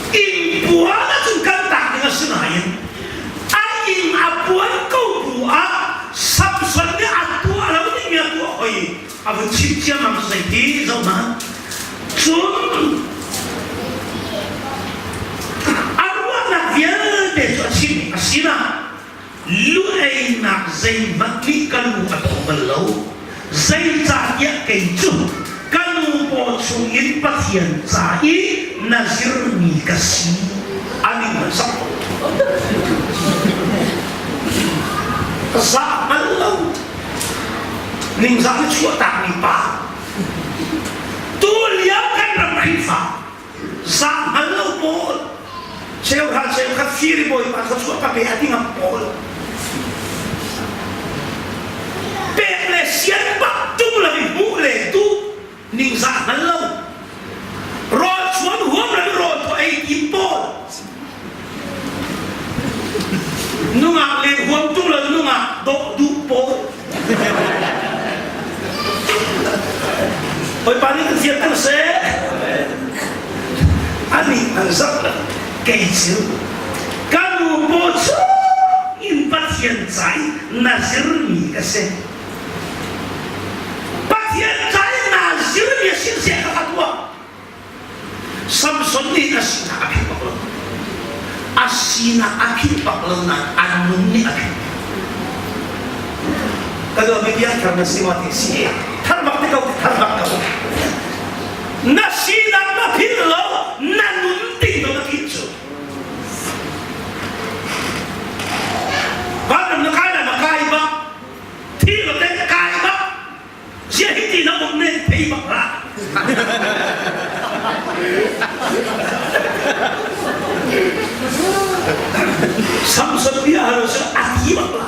Ingpuan ah cun kan tak ding a si nain a ing a puan ko bu ah Samson nih a tuah lo dingmi a tuah hoi a vun chim ciammam zei ti zoh hna. Cun a ruahnak vialte cu a chim a sinah Lu einak zeihmanh nih ka lu a tawng bal lo. Zeicahtiah kei cu ka nu paw chungin Pathian ca i Nazir mi ka si. A ning hmanh sak ko. Zah hngal lo. Ningzah na chuahtakmi pa. Tu lio kan ram Khrihfa Zah hngal lo pawl cheuhra cheukhat firi bawipa thluachuah ka pe a ti ngam pawl pek le sian bak tung lo in hmuh le duh ningzah hngal lo rawl chuan huam lo in rawl thaw ei tim pawl nungak le huam tung lo nungak dawh duh pawl Bawipa nih kan fianter seh. Anih an zak lo kei cu ka nu paw chung in Pathian ca i Nazir mi ka si. Pathian ca i Nazir mi a sin siah ka ka tuah. Samson nih a sinak a philh bak lo. A sinak a philh bak lo nain a nun nih a philh. Ka dawt mi bia thar na si ma ti si thar bak te ko thar bak ko. Na sinak na philh lo na nun ding do na philh cu. Vanram na kai la na kai bak. Thi lo te kai bak. Ziah hi ti na um ne thei bak hlah. Samson bia halo cu a ti bak la.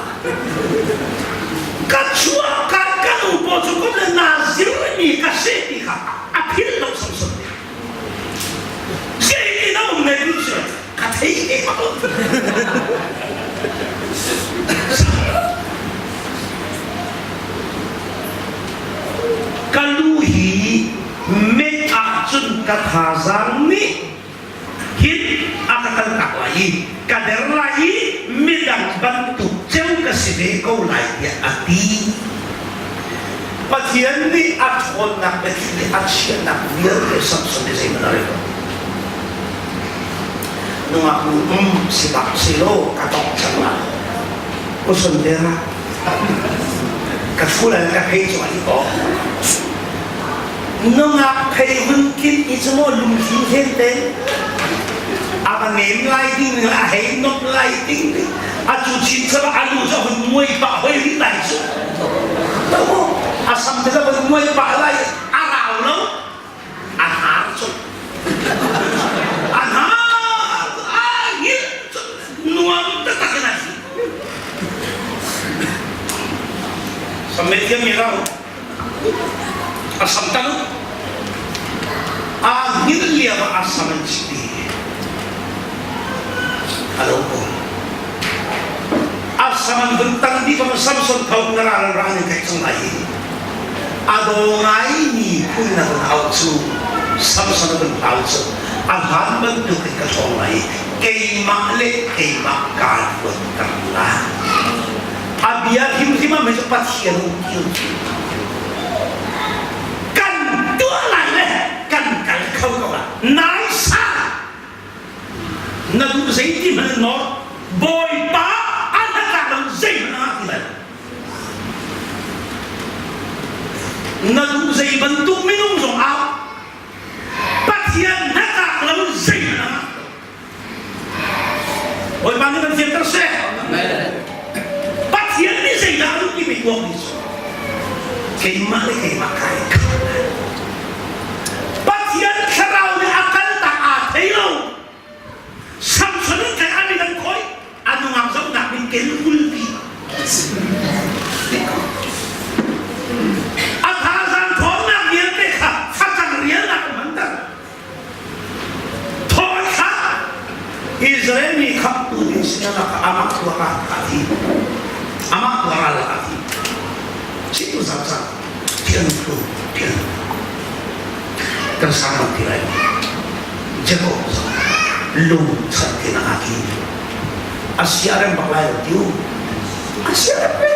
Ka chuah ka ka nu paw cu kom le Nazir mi ka si ti kha a philh lo Samson nih. thei bak lo. Ka lu hi meh ahcun ka thazaang nih hin a ka kaltak lai i ka der lai i midang bantuk ceu ka si ve ko lai tiah a ti. Pathian nih a ṭhawnnak biathli a chiahnak vialte Samson nih zeihmanh a rel lo. Nungak nu um si bak si law ka tong cang lai. Usun te ra. Ka thu le ka phei cu ani ko. Nungak phei hun kin i cu maw lungthin hen te a va nem lai ding a hei nok lai ding a cu chin saba a lu cu hun muai pah hoi rih lai cu. A sam te hun muai pah lai a rau lo a har cu a har a ngil cu nuam taktak in a thi sammet thiam mi rau a sam tan a ngil lio ah a sam an chiti a lo ko a sam an vun tang di bang Samson tho na ral ra ni kai chung lai A daw ngaimi phun na vun auh cu Samson a vun hlau cu a hlan bantukin ka ṭhawng lai i keimah le keimah kaa luatter lai. A bia hrimhrim ah mei cu Pathian um ti kan tuah lai le kan kal kho ko lai. Nai sa na duh zeiti hmanh in maw Bawipa a hnatlak lo zeihmanh a ngah ti lai lo. Na duh zei bantuk minung zong au Pathian hnatlak lo zeihmanh a ngah lo. Bawipa nih kan fianter seh. Pathian nih zeidah a duh timi tuak mi cu keimah le keimah kai Pathian thlarau nih a kaltak aa thei lo. Samson in kai an an khoi a nungak zohnak min kel kulpi a thazaang thawnnak vialte kha facang rialnak a hmanter thawn kha Israel mi khamtu ding sinah amah tuah ah a thi amah tuah ah a thi chitu zam zam thian thu thian kan sang ti lai Jacob zong lungchan in aa ti. A siarem bak lai lo tiu. A siarem ve.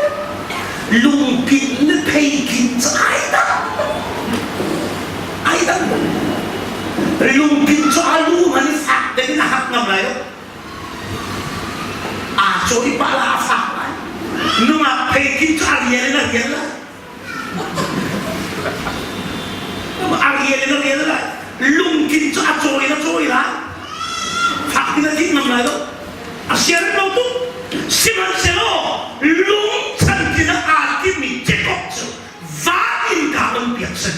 Lungkin le pheikin cu ai dang. Ai dang. Lungkin cu a lu man i fak ding in a hak ngam lai lo. Aa cawi pah la a fak lai. Nungak pheikin cu a rial in a rial lai. A rial in a rial lai. Lungkin cu a cawi in a cawi lai. Fak in a dik ngam lai lo. A siarem lo tuk. Sihmanhsehlaw lungchan tin ah aa timmi Jacob cu van in kaa on piak si.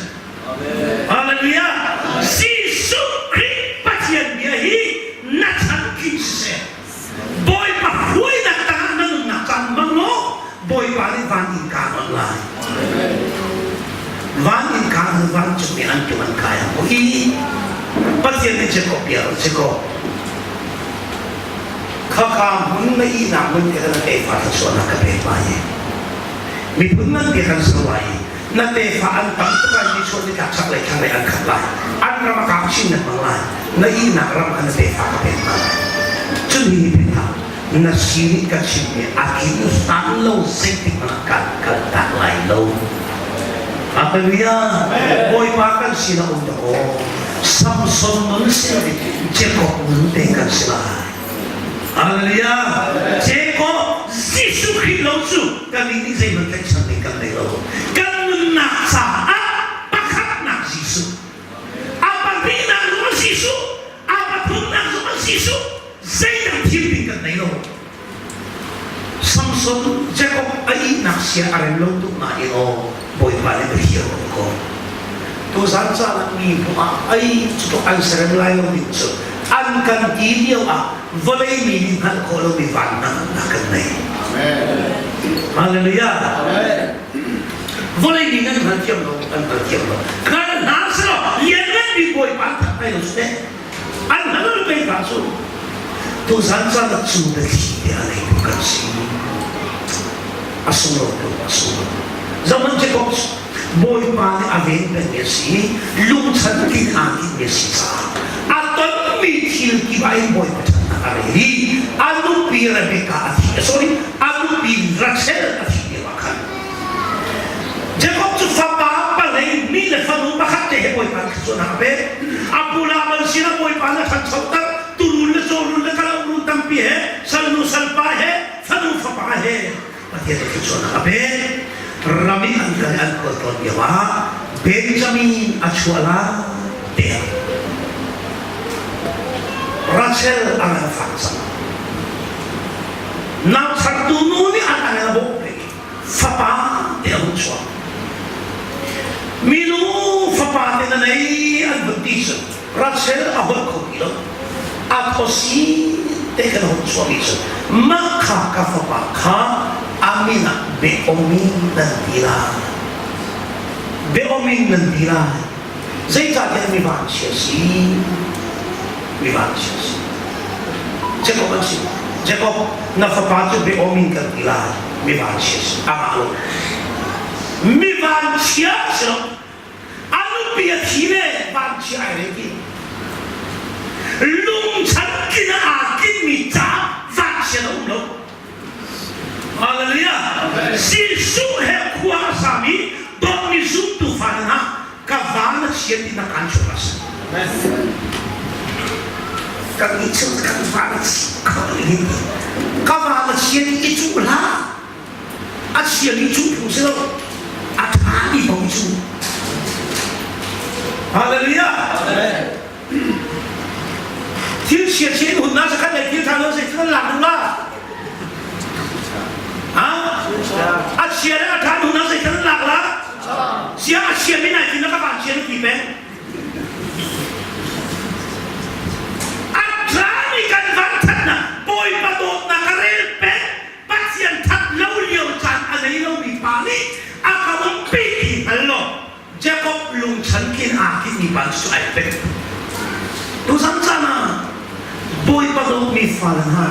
Hallelujah. Jesuh Khrih Pathian bia hi na chan tling siseh. Bawipa hruainak tangah na nunnak caan hmang law Bawipa nih van innka a on lai. Van innka an vancung i an tum an kai ang i Pathian nih Jacob bia a si ko. Khaka hmun na ihnak hmun te na tefa thluachuahnak ka pek lai i miphun ngan bia kan ser lai i na tefa an tam tuk lai ni chuah nitlak chaklei thlanglei an khat lai an ram a kang chin lengmang lai na ihnak ram kha na tefa ka pek hna lai cun hi hi na sin i ka chimmi a kin hlan lo zeitik hmanh ah kan kaltak lai lo Hallelujah Bawipa kan sin a um dakaw Samson nun si lo Jacob nun te kan si lai Hallelujah Jacob Jesuh Khrih lo cu kan nih zeihmanh tlaihchan ding kan nei lo kan nunnak caah pakhatnak Jesuh a pahnihnak zong a Jesuh a pathumnak zong a Jesuh zeidang thim ding kan nei lo Samson Jacob a ihnak sia a rem lo tuk nain aw Bawipa nih a hir ko tuzan caan ah mi hmuh ah ai cu an serem lai lo ding cu an kan ti lio ah vawlei mi nih hngalh khawh lomi vannak a kan nei. Hallelujah. Vawlei mi nan hngal thiam lo, an hngal thiam lo. Hngal hna selaw lianngan bik Bawipa an that lai lo su teh. An hngal pei hna su. Tuzan caan ah cu biathli te a ngeitu kan si. A sunglawi tuk, a sunglawi. Zaman Jacob Bawipa nih a ven pengmi a si, lungchan kin aa tinhmi a si caah a tonmi thil kip ah hin Bawipa ṭhatnak a rel i a nupi Rebekah a thi, sorry, a nupi Rachel a thih lio ah khan Jacob cu fapa palei mi le fanu pakhat te he Bawipa nih thluachuahnak a pek. A pu Laban sinah Bawipa nih a ṭhanchoter, turun le cawrun le kalauk tampi he, salnu salpa he, fanu fapa he Pathian nih thluachuahnak a pek. Ram i an kal i an khualtlawn lio ah Benjamin a chuah lai tiah Rachel a nganfak cang. Nauchartu nu nih an ang a bawh ve i fapa te a hung chuak. Minu fapa te na nei an vun ti cun Rachel a holh kho ti lo. A thosi te khan a hung chuahmi cu mah kha ka fapa kha a min ah Beomi nan ti lai. Beomin nan ti lai. Zeicahtiah mi vanchia si. Mi vanchia si. Jacob an si. Jacob, na fapa cu Beomin kan ti lai. Mi vanchia si. Amah lo. Mi vanchia si lo. A nupi a thi le vanchia ai rel ti. Lungchan kin ah aa kinmi caah vanchia na um lo. Hallelujah. Jesuh he khua a sami dawtmi zumtu fale hna ka van a chia ti na kan chuak a si. Kan i cu kan van a chi ka van a chia ti i cuh hlah. A chia mi cuh phung si lo. A ṭha mi paoh i cuh. Hallelujah. Thil chia chia in hun na sakhat le thil ṭha lo zei cu nan lak duh la? Ha? A chia le a ṭha duh na zei cu nan lak la? Sia a chia mi nai tin na ka van chia na ti peng. A ṭha mi kan van ṭhatnak Bawipa dawtnak ka rel peng Pathian ṭhat lo lio caan a nei lomi pa nih a ka umpi ti hngal law Jacob lungchan khin aa tinhmi pa cu ai pek. Tuzan caan ah Bawipa dawtmi fale hna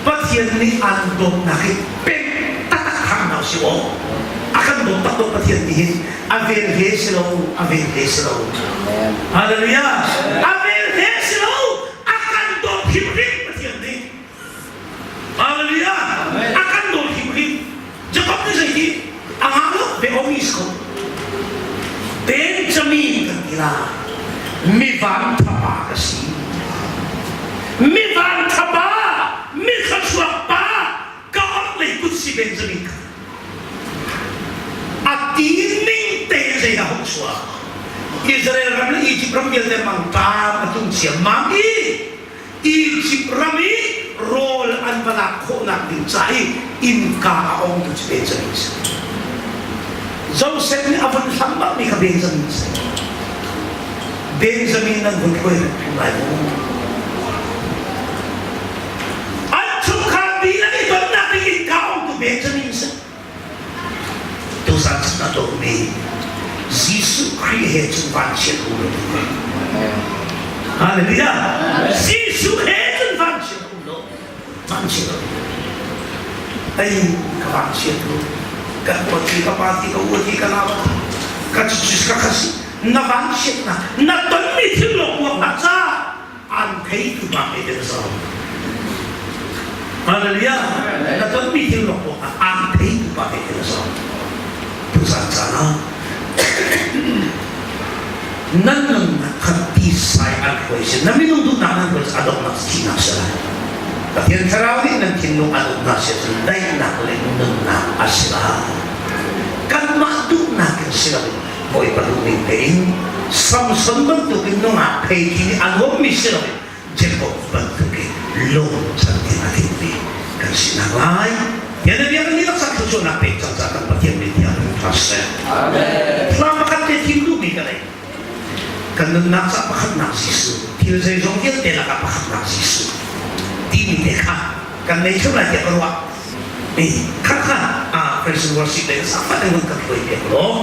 Pathian nih an dawtnak hi pek taktak hram hna usih aw. A kan dawt tak dawt Pathian nih hin a vel he si lo, a vel he si lo. Hallelujah. A vel he si lo, a kan dawt hrimhrim Pathian nih. Hallelujah. A kan dawt hrimhrim. Jacob nih zei ti? A ngah lo Beomis ko. Benjamin kan ti la. Mi van thapa ka si. Mi van thapa, mi thluachuak pa, ka orhlei kut si Benjamin kha. A ti ning tein zeidah hung chuak? Israel ram le Egypt ram vialte mangṭam a tlung ciammam i Egypt ram i rawl an va lak khawhnak ding ca i innka a ongtu cu Benjamin a si. Josef nih a vun hlam bakmi kha Benjamin a si. Benjamin nan vun hruai hrim lai mu. An chungkhar dihlak i tonnak ding innka ongtu Benjamin a si. Tuzan cun a dawtmi Jesuh Khrih he cun vanchiat um lo ding. Hallelujah. Jesuh he cun vanchiat um lo. Vanchiat um lo. Ei ka vanchiat lu. Ka ti ka pa ti ka u ti ka nau ka cu ka khasi na vanchiat na na tonmi thil lo kuak na ca an theitu bak ei den zo. Hallelujah. Na tonmi thil lawng ah an theitu bak ei den zo. Tuzan caan ah nan nunnak kha tisai an hruai si na minung duhnak nan hruai a donghnak thihnak si lai. Pathian thlarau nih nan thinlung an uknak si cun daihnak le nunnak a si lai. Kanmah duhnak in si loin Bawipa duhning tein Samson bantukin nungak phei nih a nuammi si loin Jacob bantukin lungchan in a dingmi kan si hna lai. Yan na biak ni laksa thluachuahnak pek cang ca kan Pathian min tiang in hna seh. Amen. Thla pakhat te thim duhmi ka nei. Kan nunnak ca pakhatnak Jesuh, thil zeizong vialte lakah pakhatnak Jesuh timi te kha kan nei theu lai tiah ka ruah. Kha kha ah Christian worship le safat in kan hruai piak law.